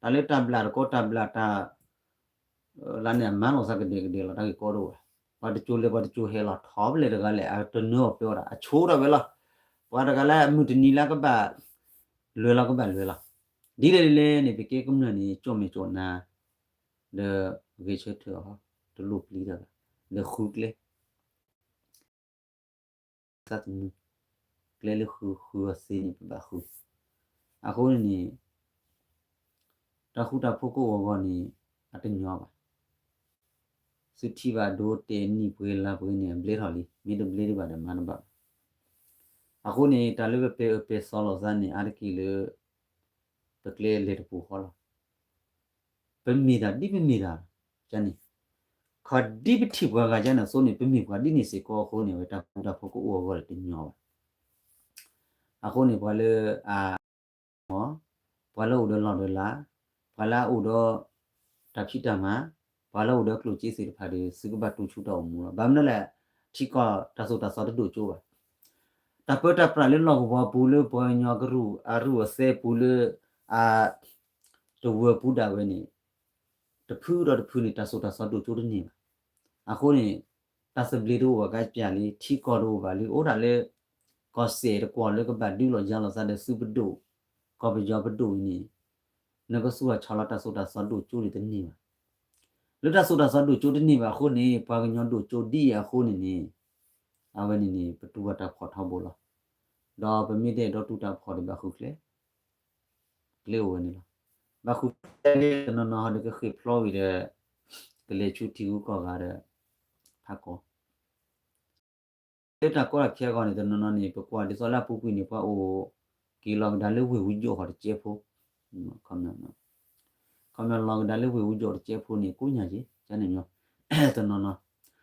တၢ်လၢတၢ်ဘျၣ်တကီတၢ်ဘျၣ်တၢ် လၢန့ၣ် အမၤလိာ်သးကဒဲကဒဲလီၤ တၢ်ဂ့ၢ်ကီတအိၣ်ဘၣ်, ပှၤတစိၤလဲၤပှၤတစိၤဟဲလီၤထီၣ်ဖဲလဲၣ်တဂၤလဲၣ် အတနၢၤအီၤပျဲအီၤဒၣ် အဆိဒၣ်ဝဲလီၤ, ပှၤတဂၤလၢအမုၢ်တနံၤလၢကဘၣ် လွဲၤလီၤကဘၣ်လွဲၤလီၤ, ဒ်လဲၣ်ဒ်လဲၣ်န့ၣ် ပကဲကမျၢၢ်န့ၣ် ကၠီၣ်မဲာ်ကၠီၣ်နါ ဒီးဂဲၤဆၢထၢၣ်အီၤ တလိၣ်ပျံၤတၢ်ဘၣ်, ဒီးဃုကျဲ သးသမူ, ကျဲလၢဃုဃုအီၤသ့န့ၣ် ပဘၣ်ဃု, အဃိန့ၣ်န့ၣ် တၢ်ဃူတၢ်ဖိးကအိၣ်အဂီၢ်န့ၣ် အတညီဘၣ်, သုထံၣ်ဘၣ်ဒိတဲာ်နံၣ်ပှဲၤလါပှဲၤန့ၣ် အဘျဲထီၣ်လံ မ့ၢ်တဘျဲဒံးဘၣ်ဒီးမၤတဘၣ်ဘၣ်, အဃိန့ၣ် တၢ်လၢပပဲာ်အၢပဲာ်သီလိာ်သးန့ၣ် အါတက့ၢ်လၢ ပကျဲလဲၤတပူၤဃီလီၤ ပမ့ၢ်တၢ်ဒ်ပမ့ၢ်တၢ်, န့ၣ်, ခီဒ်ပထံၣ်ပှၤဂၤကန့ၣ်အသိးန့ၣ် ပမ့ၢ်ပှၤဒ်န့ၣ်စ့ၢ်ကီးအဃိန့ၣ် အဝဲတၢ်ဃူတၢ်ဖိးကအိၣ်အဂီၢ်ဒီးတညီဘၣ်, အဃိန့ၣ် ပှၤလၢအ ပှၤလၢအိၣ်ဒီးလီၢ်ဒီးလၤ, ပှၤလၢအအိၣ်ဒီး တၢ်ဖံးတၢ်မၤ, ပှၤလၢအိၣ်ဒီးကျိၣ်စ့သ့ၣ်တဖၣ်ဒီး သုကဘၣ်တိၢ်ဆူၣ်တၢ်အိၣ်မူလီၤ. ဘၣ်မနုၤလဲၣ်, ထံကီၢ်တၢ်သိၣ်တၢ်သီတဒိၣ်ကၠိဘၣ်. တၢ်ပၢတၢ်ပြးလၢလီၢ်ကဝီၤပူၤ လၢပှၤကညီကရူၢ်အရူၢ်အသဲပူၤလၢ အ တဝၢပူၤဒၣ်ဝဲန့ၣ် တဖုဒီးတဖုန့ၣ် တၢ်သိၣ်တၢ်သီဒိၣ်ကၠိတန့ၢ်ဘၣ်. အဃိန့ၣ် တၢ်သဘျ့တအိၣ်ဘၣ်ကပျၢ်လံ, ထံကီၢ်တအိၣ်ဘၣ်လံ, အိၣ်ဒၣ်လၢ ကီၢ်စဲၣ်တကွီၢ်လၢကဘၣ်ဒုးလီၤယါလီၤသးဒီးသုးပဒိၣ်, ကီၢ်ပယီၤပဒိၣ်အံၤန့ၣ် နကသူၣ်ထီၣ်ဆီလီၤတၢ်သိၣ်တၢ်သီဒိၣ်ကၠိန့ၣ်တန့ၢ်ဘၣ်. လၢတၢ်သိၣ်တၢ်သီဒိၣ်ကၠိတန့ၢ်ဘၣ်အဃိန့ၣ် ပှၤကညီဒိၣ်ကၠိဒ်အံၤအဃိန့ၣ်န့ၣ် အဝဲန့ၣ်န့ၣ် ပတူၢ်ဘၣ်တၢ်ဖှီၣ်ထီဘိလီၤ. ဒီးပမ့ၢ်တအဲၣ်ဒိးတူၢ်တၢ်ဖှီၣ်ဒီးဘၣ်ဃုကျဲ ကျဲအိၣ်ဝဲန့ၣ်လီၤ. ဘၣ်ဃုကျဲတနီၤနီၤဟီဒီးကဃ့ၢ်ဖျီဝံၤဒီး ကလဲၤဆူထံဂုၤကီၢ်ဂၤဒီး ဖးကီ လၢတၢ်ကီတၢ်ခဲအဂီၢ်န့ၣ် တနီၤနီၤန့ၣ် ပကွၢ်ဒ်သိးလၢအပူၤကွံာ်န့ၣ် ပှၤအိၣ်က့ၤလီၤကဒါလၢဝ့ၢ်ဝံယိးဟီၣ်တကဲဖိ, ခီပညီလီၤကဒါလၢဝ့ၢ်ဝံယိးတကဲဖိန့ၣ် ကိးညါက့ၤ ကန့ၣ်မီၤ, တနီၤနီၤ, တနီၤနီၤဟီဒီးဃုကျဲဒီး တအိၣ် ကျဲဖျိ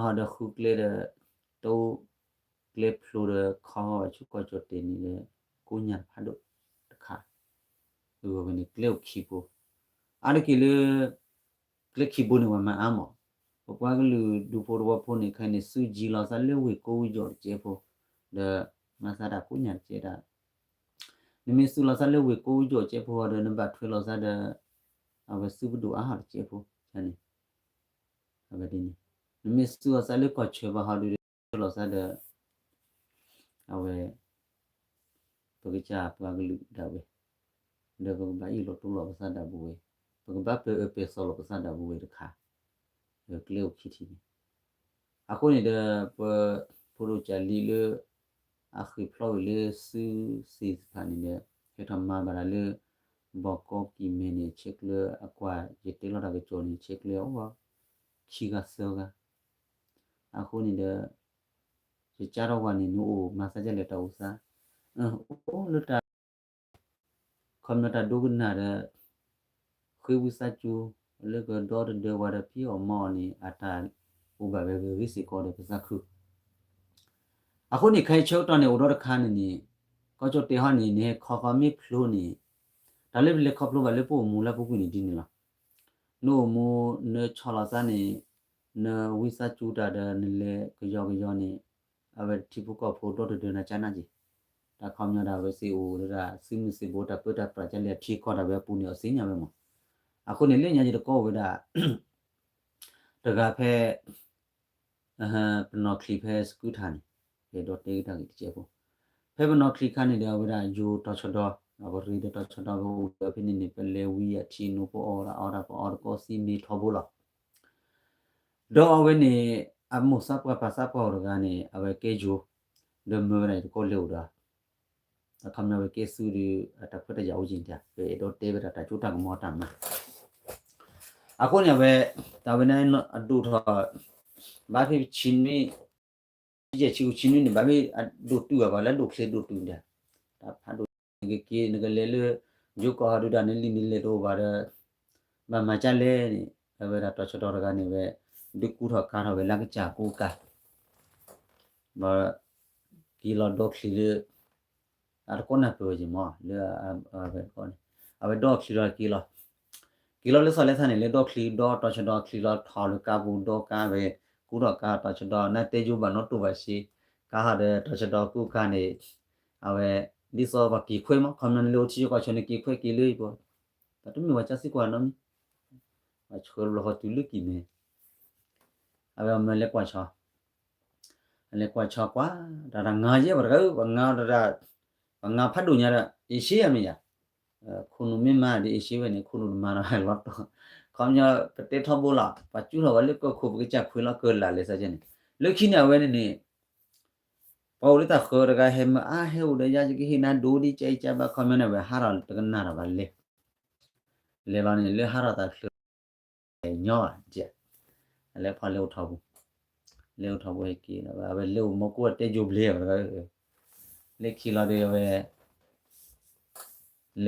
ဒီးခီဂီၤဆူကီၢ်ကၠီၣ်တဲာ်န့ၣ်ဒီး ကိးညါတဖးဒိၣ်တခါ, အဝဲန့ၣ်ကျဲအိၣ်ခံဖိ, အါတက့ၢ်လၢ ကျဲခံဘိန့ၣ် ပှၤမၤအါမး, ပပှၤကလုာ်ဒူၣ်ဖိတဝီဖိန့ၣ် ခဲအံၤန့ၣ် သုးယံၤလီၤသးလၢဝ့ၢ်ကိးဝံယိးတကဲဖိ, ဒီးမၤသးတၢ်ကိးညါတကဲဒၣ်, နမ့ၢ်သုးလီၤသးလၢဝ့ၢ်ကိးဝံယိးတကဲဖိဟီဒီး နဘၣ်ထွဲလီၤသးဒီး အဝဲသုးပဒိၣ်အါဟီၣ်တကဲဖိ, န့ၣ် အဝဲဒ်န့ၣ်, နမ့ၢ်သုးလီၤသးလၢကီၢ်ဆၢဘၣ်ဟီဒီး ထွဲလီၤသးဒီး အဝဲ ပကစၢ်ပှၤကလုာ်ဒၣ်ဝဲ, ဒီးပကဘၣ်အ့ၣ်လိာ်တူၢ်လိာ်ပသးဒၣ်ပဝဲ, ပကဘၣ်ပၢအၢပၢသီလိာ်ပသးဒၣ်ပဝဲတခါ, ဒီးကျဲအိၣ်ခံထံၣ်န့ၣ်, အဃိန့ၣ်ဒီး ပ ဖိဒိၣ်ကၢ်လံလၢ အဃ့ၢ်ဖျီဝံၤလၢသုးသ့ၣ်တဖၣ်န့ၣ်ဒီး ဟဲထီၣ်မၤဘၣ်ဒၣ်လၢ ဘီကီကံၢ်မဲန့ၣ် ဆဲးကျၢအကွၢ် ယတဲလီၤတၢ်ကစီၣ်န့ၣ် ဆဲးကျၢအီၤ ခံဂၤသၢဂၤ, အဃိန့ၣ်ဒီး ယကၢထီၣ်ဝဲန့ၣ် နအိၣ်မၤသးဒ်လဲၣ်တၢ်အိၣ်သး, အိၣ်လၢတၢ် ခီပညီတၢ်ဒိကနၣ်ဒီး ဃ့ဝံသးစူၤ လၢကဒီတဒၢဝဲဒီးဖံးအီၣ်မၤအီၣ်န့ၣ် အတၢ်အိၣ်ဘၣ်ဝဲဂ့ၤဂ့ၤစ့ၢ်ကီးဒီးပသးခု, အဃိန့ၣ် ခဲအံၤဆၢကတီၢ်န့ၣ် အိၣ်ဒီးတခါန့ၣ်န့ၣ် ကီၢ်ကၠီၣ်တဲၣ်ဟီန့ၣ် နဟဲခီဃီမ့ၢ်ဖျိန့ၣ်, တၢ်လၢပလဲၤခီဖျိဘၣ်လၢပအိၣ်မူလၢပူၤကွံာ်န့ၣ်ဒ်န့ၣ်လီၤ. နအိၣ်မူ နဆီလီၤသးန့ၣ်, နဝံသးစူၤတၢ်ဒီး နလဲၤကယီကယီန့ၣ်, အဝဲထံဖိကီၢ်ဖိဒီတဒၢနၤကၠါနၢ်က့ၤ, တၢ်ခီပညီဒၣ်ဝဲစ့ၢ်အိၣ်ဒီးဒၣ် သုးမုၢ်သံၣ်ဘိတၢ်ပၢတၢ်ပြးကလဲၤအထံကီၢ်ဒၣ်ဝဲအပူၤန့ၣ် အီၤသ့ၣ်ညါဝဲမး. အဃိန့ၣ် လၢညါယတကီၢ်အိၣ်ဝဲဒၣ် တဂၤဖဲ ပနီၢ်ချံဖဲစကုထၣ်န့ၣ်, ယအဲၣ်ဒိးတဲက့ၤတၢ်ဂ့ၢ်တစဲးဖိ, ဖဲပနီၢ်ချံခါန့ၣ်ဒီး အဝဲဒၣ်ယိၤတီၤဆၢဒီ, ပရ့ဒီးတီၤဆၢဒီ ပအိၣ်ဒီးဖဲန့ၣ်န့ၣ် ပလဲၤဝံၤအထံနိ ပအီၣ်ဒၣ်အီဒၣ် ပအီတကီၢ်သံမ့ၤထီဘိလီၤ. ဒီးအဝဲန့ၣ် အမိၢ်သးပှၢ်ပၢ်သးပှၢ်အိၣ်တဂၤန့ၣ် အဝဲကဲယိၤ, ဒီးမၢဝဲဒၣ်ယတကီၢ်လဲၤအိၣ်ဒီး အခီပညီဝဲကဲသုးဒီး အတၢ်ခွဲးတၢ်ယာ်အိၣ်က့ၤန့ၣ် ပအဲၣ်ဒိးတဲဝဲဒၣ်တၢ်ကၠိတၢ်ကမီၤတၢ်မၤ, အဃိန့ၣ် အဝဲ တၢ်ဝဲန့ၣ်အဒိၣ်ထီၣ် ဘၣ်ဖဲဆံနွံ, ဆံယဲၢ်ဆံဃုဆံနွံန့ၣ် ဘၣ်ဖဲအဒိၣ်တုာ်ဘၣ်ပှၤ လၢဒိၣ်ချ့ဒိၣ်တုာ်ဒၣ်, တၢ်ဖးဒိၣ် နကက့ၤ နကလဲၤလၢ ယိၤကီၢ်ဟီဒုးဒၣ် နလံာ်နလဲၢ်တအိၣ်ဘၣ်ဒီး ဘၣ်မၤကၢ်လဲၣ်န့ၣ် အဝဲဒၣ်တီၤဆၢဒီတဂၤန့ၣ်ဝဲ ဒုးကူထီၣ်ကါထီၣ်ဝဲလၢကစၢ်ကိးကါ ဘၣ် က့ၤလီၤဒီချံလၢ အတကိးနၢ်ပၢၢ်ဝဲက့ၤမး လၢအဝဲတကိးန့ၣ် အဝဲဒီချံလီၤက့ၤလီၤ. က့ၤလီၤလၢသီလဲသးန့ၣ် လၢဒီချံဒီတီၤဆၢဒီချံလီၤထီၣ်လၢကါပူၤဒီကါဝဲ ကူထီၣ်ကါတီၤဆၢဒီ နတဲယိၤဘၣ်နီတိၢ်ဘၣ်စ့ ကါဟီဒီးတီၤဆၢဒီကူကါန့ၣ် အဝဲ ဒ်သိးပှၤက့ၤခွဲးမး ခီပညီနလၢအိၣ်ထံယိၤကီၢ်ဆၢန့ၣ် က့ၤခွဲးက့ၤလၢယပှၤ တၢ်တမ့ၢ်ပှၤကၢသံကွၢ်နီတမံၤ ပှၤဆှၢဘျီဃီတုၤလၢကံၢ်မဲ အဝဲအမၢလဲၤကွၢ်ဆီ အလဲၤကွၢ်ဆီကွၢ် တၢ်တၢ်ငါယဲၢ်ပှၤတဂၤဧၢ ပှၤငါတၢ် ပှၤငါဖးဒိၣ်ညါဒီး အ့ၣ်ရှ့အမ့ၢ်ယၤ ခိၣ်နူာ်မ့ၢ်မါဒီးအ့ၣ်ရှ့ဝဲန့ၣ် ခိၣ်နူာ်တမါဒီးလီၤတီၤ ခီပညီ ပတဲထီဘိလီၤ ပှၤကၠူထီၣ်ဝဲလၢကီၢ်ခိၣ် ပကစၢ်ခွဲးလီၤကၢလၢ်လဲၤသးကဲန့ၣ် လၢခံန့ၣ်အဝဲန့ၣ်န့ၣ် ပှၤအိၣ်လၢတၢ်ဃၢၤတဂၤ ဟဲမၢအါဟဲအိၣ်ဒီးယၤ ယကဟ့ၣ်နၤဒိၣ်ဒ်ကဲအံၤကဲဘၣ် ခီပညီန့ၣ် အဝဲဟးထီၣ်တကနၣ်ထီၣ်ဘၣ်လဲၤ လဲၤလီၤန့ၣ် လၢဟးထီၣ်သးချၢ ညီဘၣ် အလဲၤဖီၣ်လဲၤအိၣ်ထီဘိ လဲၤအိၣ်ထီဘိဟဲက့ၤဒီး အဝဲလဲၤအိၣ်မီကိးတဲယိၤဘျ့ လၢခံလီၤဒီးအဝဲ လဲၤဃုသ့ၣ်ခိၣ်လၢ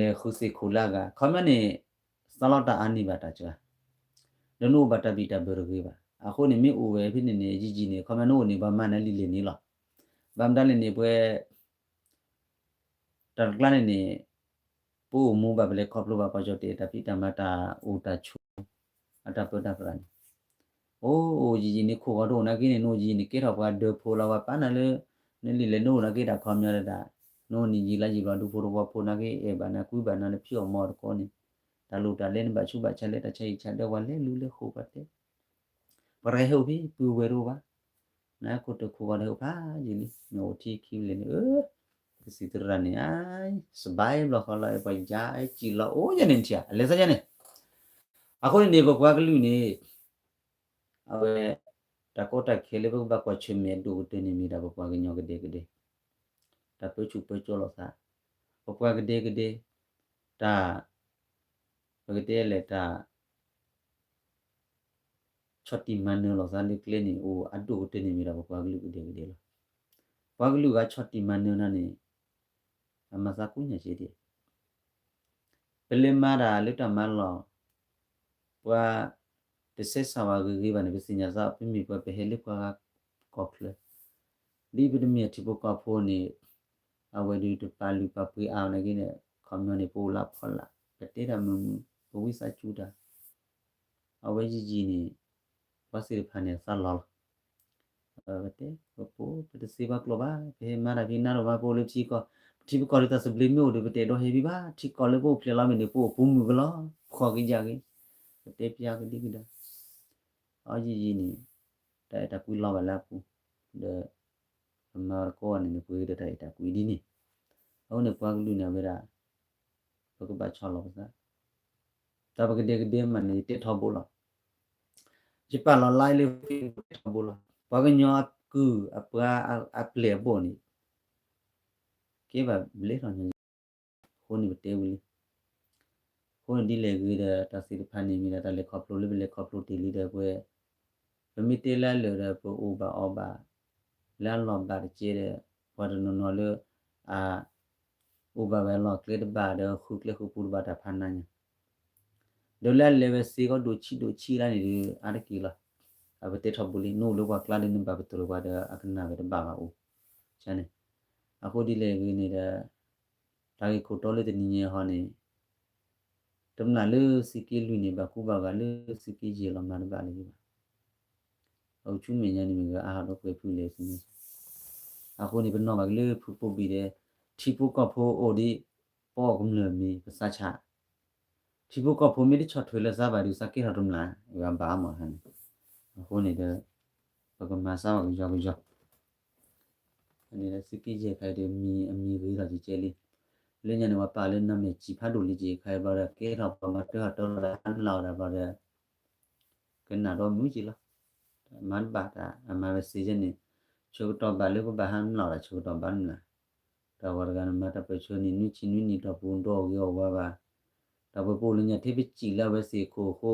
အဂၤ ခီပညီန့ၣ် သးလီတၢ်အါန့ၢ်ဘၣ်တၢ်စှၤ ဒီးနအိၣ်ဘၣ်တၢ်ဘံၣ်တၢ်ဘၢတဂ့ၤဘၣ် အဃိန့ၣ် မ့ၢ်အိၣ်ဝဲဖဲန့ၣ်န့ၣ် ယံာ်ယံာ်န့ၣ် ခီပညီနအိၣ်န့ၣ် ပှၤမၤနၤလံာ်လဲၢ်န့ၣ်လီၤ ဘၣ်မတၤလဲၣ်န့ၣ် ပှၤ တၢ်တကျါန့ၣ်န့ၣ် ပအိၣ်မူဘၣ်ပလဲၤခီဖျိဘၣ်ကီၢ်ကၠီၣ်တဲၣ် တၢ်ဖံးတၢ်မၤတၢ်အိၣ်တၢ်ဆိး အတၢ်ပၢတၢ်ပြးန့ၣ် အိၣ်အိၣ်ယံာ်ယံာ်န့ၣ် ခိၣ်ဂီၤတအိၣ်နာ်က့န့ၣ် နအိၣ်ယံာ်ယံာ်န့ၣ် ကဲထီၣ်ပှၤဒၢးဖိလီၤ ပှၤပာ်နၤလၢ နလံာ်လဲၢ်နအိၣ်နာ်က့တၢ်ခီပညီဒၣ် နအိၣ်န့ၣ်ယံာ်လါယံာ်ဘျီဒူဖိတဝီဖိနာ်က့ အဲၣ်ဘၣ်နၤကွံဘၣ်နၤ နဖံးအီၣ်မၤအီၣ်တကိးန့ၣ် တၢ်လိၣ်တၢ်လဲနဘၣ်ဆူးဘၣ်ဆါလၢတၢ်ဆါဟံၣ်ဆါဒၢး ပှၤလဲၤလူၤလဲၤဃိးပှၤတဲ ပှၤတဂၤဟဲအိၣ်ဖဲ ပုၢ်ဝဲၢ်တအိၣ်ဘၣ် နၤခိၣ်တခိၣ်ဂီၤတဟဲအိၣ်ဖးယံာ်လံ နအိၣ်ထံခံလံန့ၣ် အၢ ကသံၣ်သရၣ်န့ၣ် အါ စဘါဘျီဃီလီၤ ပှၤယါအဲၣ်စံၣ်လီၤ အိၣ်ယဲန့ၣ်ထံၣ် အလဲၤသးယဲန့ၣ် အဃိန့ၣ်န့ၣ် ပပှၤကလုာ်န့ၣ် အဝဲ တၢ်ကီတၢ်ခဲလၢပကဘၣ်ကွၢ်ဆၢၣ်မဲာ်အဒိၣ်ကတၢၢ်န့ၣ်မ့ၢ်ဒၣ်ပပှၤကညီကဒဲကဒဲ တၢ်ပၢဆူၣ်ပၢစိးလိာ်သး ပပှၤကဒဲကဒဲ တၢ် ပကတဲလဲၣ်တၢ် ဆီၣ်တံၢ်မၤနၢၤလိာ်သးလၢကျဲန့ၣ် အိၣ်အဒိၣ်ကတၢၢ်န့ၣ်မ့ၢ်ဒၣ်ပပှၤကလုာ်ကဒဲကဒဲလီၤ. ပှၤကလုာ်ဂၤဆီၣ်တံၢ်မၤနၢၤနၤန့ၣ် အမၤသးကိးညါက့ဒဲး ပလဲၤမၤတၢ်လၢတၢ်မၤလီၢ် ပှၤတဆဲးစၢ်ဝဲဂ့ၤဂ့ၤဘၣ်န့ၣ် ပသ့ၣ်ညါသး ပမ့ၢ်ပှၤပဟဲလၢပှၤဂၤကီၢ်ချၢ ဒ်ပတမ့ၢ်ထံဖိကီၢ်ဖိန့ၣ် အဝဲဒုးတပာ်လုၢ်ပာ်ပှ့ၤအါန့ၣ်က့န့ၣ် ခီပညီန့ၣ် ပအိၣ်လၢဖီလာ် ပတဲတၢ်မုာ်မုာ် ပဝံသးစူၤတၢ် အဝဲယံာ်ယံာ်န့ၣ် ပှၤသ့ၣ်တဖၣ်န့ၣ်အသးလီၤလီၤ. ပတဲ ပပိာ် ပတသ့ပှၤကျိာ်ဘၣ် ပဟဲမၤတၢ်ဖံးနါဒိၣ်မး ပအိၣ်လၢထံကီၢ် ပထံပကီၢ်ဒ်တၢ်သဘျ့မ့ၢ်အိၣ်ဒီး ပတအဲၣ်ဒိးဟဲဘံၣ်ဘၣ် ထံကီၢ်လၢပအိၣ်ဖျဲၣ်လီၤမ့ၢ်န့ၣ် ပအိၣ်ပူၤမုာ်ကလီၤ ဖှီၣ်ကယၢ်က့ၤ ပတဲပျါကဒံကဒါ အယံာ်ယံာ်န့ၣ် တၢ်အဲၣ်တၢ်ကွံလီၤဘၣ်လၢအပူၤ ဒီး ပမၤတကိးန့ၣ်န့ၣ် ပှၤတၢ်အဲၣ်တၢ်ကွံဒ်န့ၣ် အဃိန့ၣ်ပှၤကလုာ်န့ၣ်ဝဲဒၣ် ပကဘၣ်ဆီၣ်လီၤပသး တၢ်ပကဒဲကဒဲမးန့ၣ် ယတဲထီဘိလီၤ. ယပာ်လီၤလါလၢ တဲထီဘိလီၤ. ပှၤကညီအကုၢ်အပှၤအပျဲၢ်အဘီၣ်န့ၣ် ကဲဘၣ်ဘျဲထီၣ်ညီ အဃိန့ၣ်ပတဲဝံၤလံ အဃိန့ၣ်ဒ်လဲၣ်ဂ့ၤဒီး တၢ်သ့ၣ်တဖၣ်န့ၣ်မ့ၢ်ဒၣ်တၢ်လဲၤခီဖျိလၢပလဲၤခီဖျိတ့ၢ်လံဒီးပှဲၤ ပမ့ၢ်တဲလၢအလၢာ်ဒီး ပအိၣ်ဘၣ်အီၣ်ဘၣ် လၢအလီၢ်ဘၣ်တကဲဒီး ပှၤတနီၤနီၤလၢ အ အိၣ်ဘၣ်ဝဲအလီၢ်ကျဲတဘၣ်ဒီး ဃုကျဲဃုပူၤတဘၣ်တၢ်ဖးနါညါ ဒီးလၢအလဲၤဝဲသ့ကီးဒိၣ်ဆံးဒိၣ်ဆံးလၢန့ၣ်ဒီး အါတက့ၢ်လီၤ. အပတဲထီဘိလံ နအိၣ်လၢပှၤကျါလၢနဘၣ်ပတြၢၤပှၤဒီး အကနၣ်ဝဲတဘၣ်ဘၣ်အိၣ် န့ၣ် အဃိဒ်လဲၣ်ဂ့ၤန့ၣ်ဒီး တၢ်ဂ့ၢ်ခိၣ်တီလၢတနံၤညါဟီန့ၣ် တမျၢ်လၢသုးက့လွံၢ်န့ၣ် ဘၣ်ကူဘၣ်ဂာ်လၢသုးက့ယဲၢ်လီၤ မၤတဘၣ်လၢၤဘၣ်. အအိၣ်ဆူမဲာ်ညါန့ၣ် မ့ၢ်ဂ့ၤအါဟးဒီးပှဲၤဖုလဲၣ်န့ၣ်, အဃိန့ၣ် ပနီၣ်ဘၣ်က့ၤလၢဖုပိာ်ဘံၣ်ဒီး ထံဖိကီၢ်ဖိအိၣ်ဒံး ပအီၣ်ကမျၢၢ်မ့ၢ်ပစးဆး, ထံဖိကီၢ်ဖိမ့ၢ်တဆီၣ်ထွဲလၢသးဘၣ်ဒီး သးကဲထီၣ်တမျၢ် ဂၤဘၣ်မးန့ၣ်, အဃိန့ၣ်ဒီး ပကမၤစၢ်ဘၣ်ကယီကယီ န့ၣ်လၢသုးက့ယဲၢ်ခါဒီး မံၤအမံၤဂ့ၤထီၣ်ကကဲလံ. လၢညါန့ၣ် ပှၤပာ်လၢနမဲာ်စံာ်ဖးဒိၣ်လံက့ၤခါအံၤဘျီဒီး ကဲထီၣ်ပှၤမၤတၢ်ဟးတၢ်လီၤဒီး ဟးနုာ်လီၤဝဲဒၣ်ဘျီဒီး ကနၣ်ဒီးမုာ်က့ၤလီၤ. မၤတဘၣ်တၢ် အမၤဝဲစ့ၢ်ကီးန့ၣ် ဆၢကတီၢ်ဘၣ်လၢပဘၣ်ဟးနုာ်လီၤဒီး ဆၢကတီၢ်ဘၣ်နုာ်လီၤ. တၢ်ဂီၤတဂၤန့ၣ် မၤတၢ်ပၢၢ်ဆၢန့ၣ် နွံဆံနွံနံၣ်တီၢ်ပူၤ ဒီးအဂ့ၤအဝါဘၣ်. ဒီးပပအိၣ်လၢညါထဲပစံးလၢအဝဲသ့ၣ်ခိၣ်အဃိ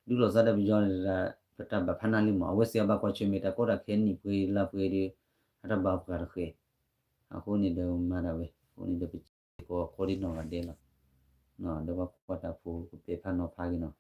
ဒုးလိာ်သးဒီးပယီၤန့ၣ်ဒၣ် ပတၢ်ဘၣ်ဖးနၢ်လံမး, အဝဲသ့ၣ်အဘၣ်ကွၢ်ဆၢၣ်မဲာ်တၢ်ကီတၢ်ခဲနံၣ်ပှဲၤလါပှဲၤဒီး အတၢ်ဘၣ်ပှၤတဃဲၤ. အဃိန့ၣ်ဒီးမၤဒၣ်ဝဲ အဃိန့ၣ်ဒီးပစံးကိးခိးဒ်နီၢ်ဂၤဒဲးလီၤ. ဒီးပှၤကွၢ်တၢ်ဖိကပဲာ်ဖးနီၤဖးက့ၤနီၤ.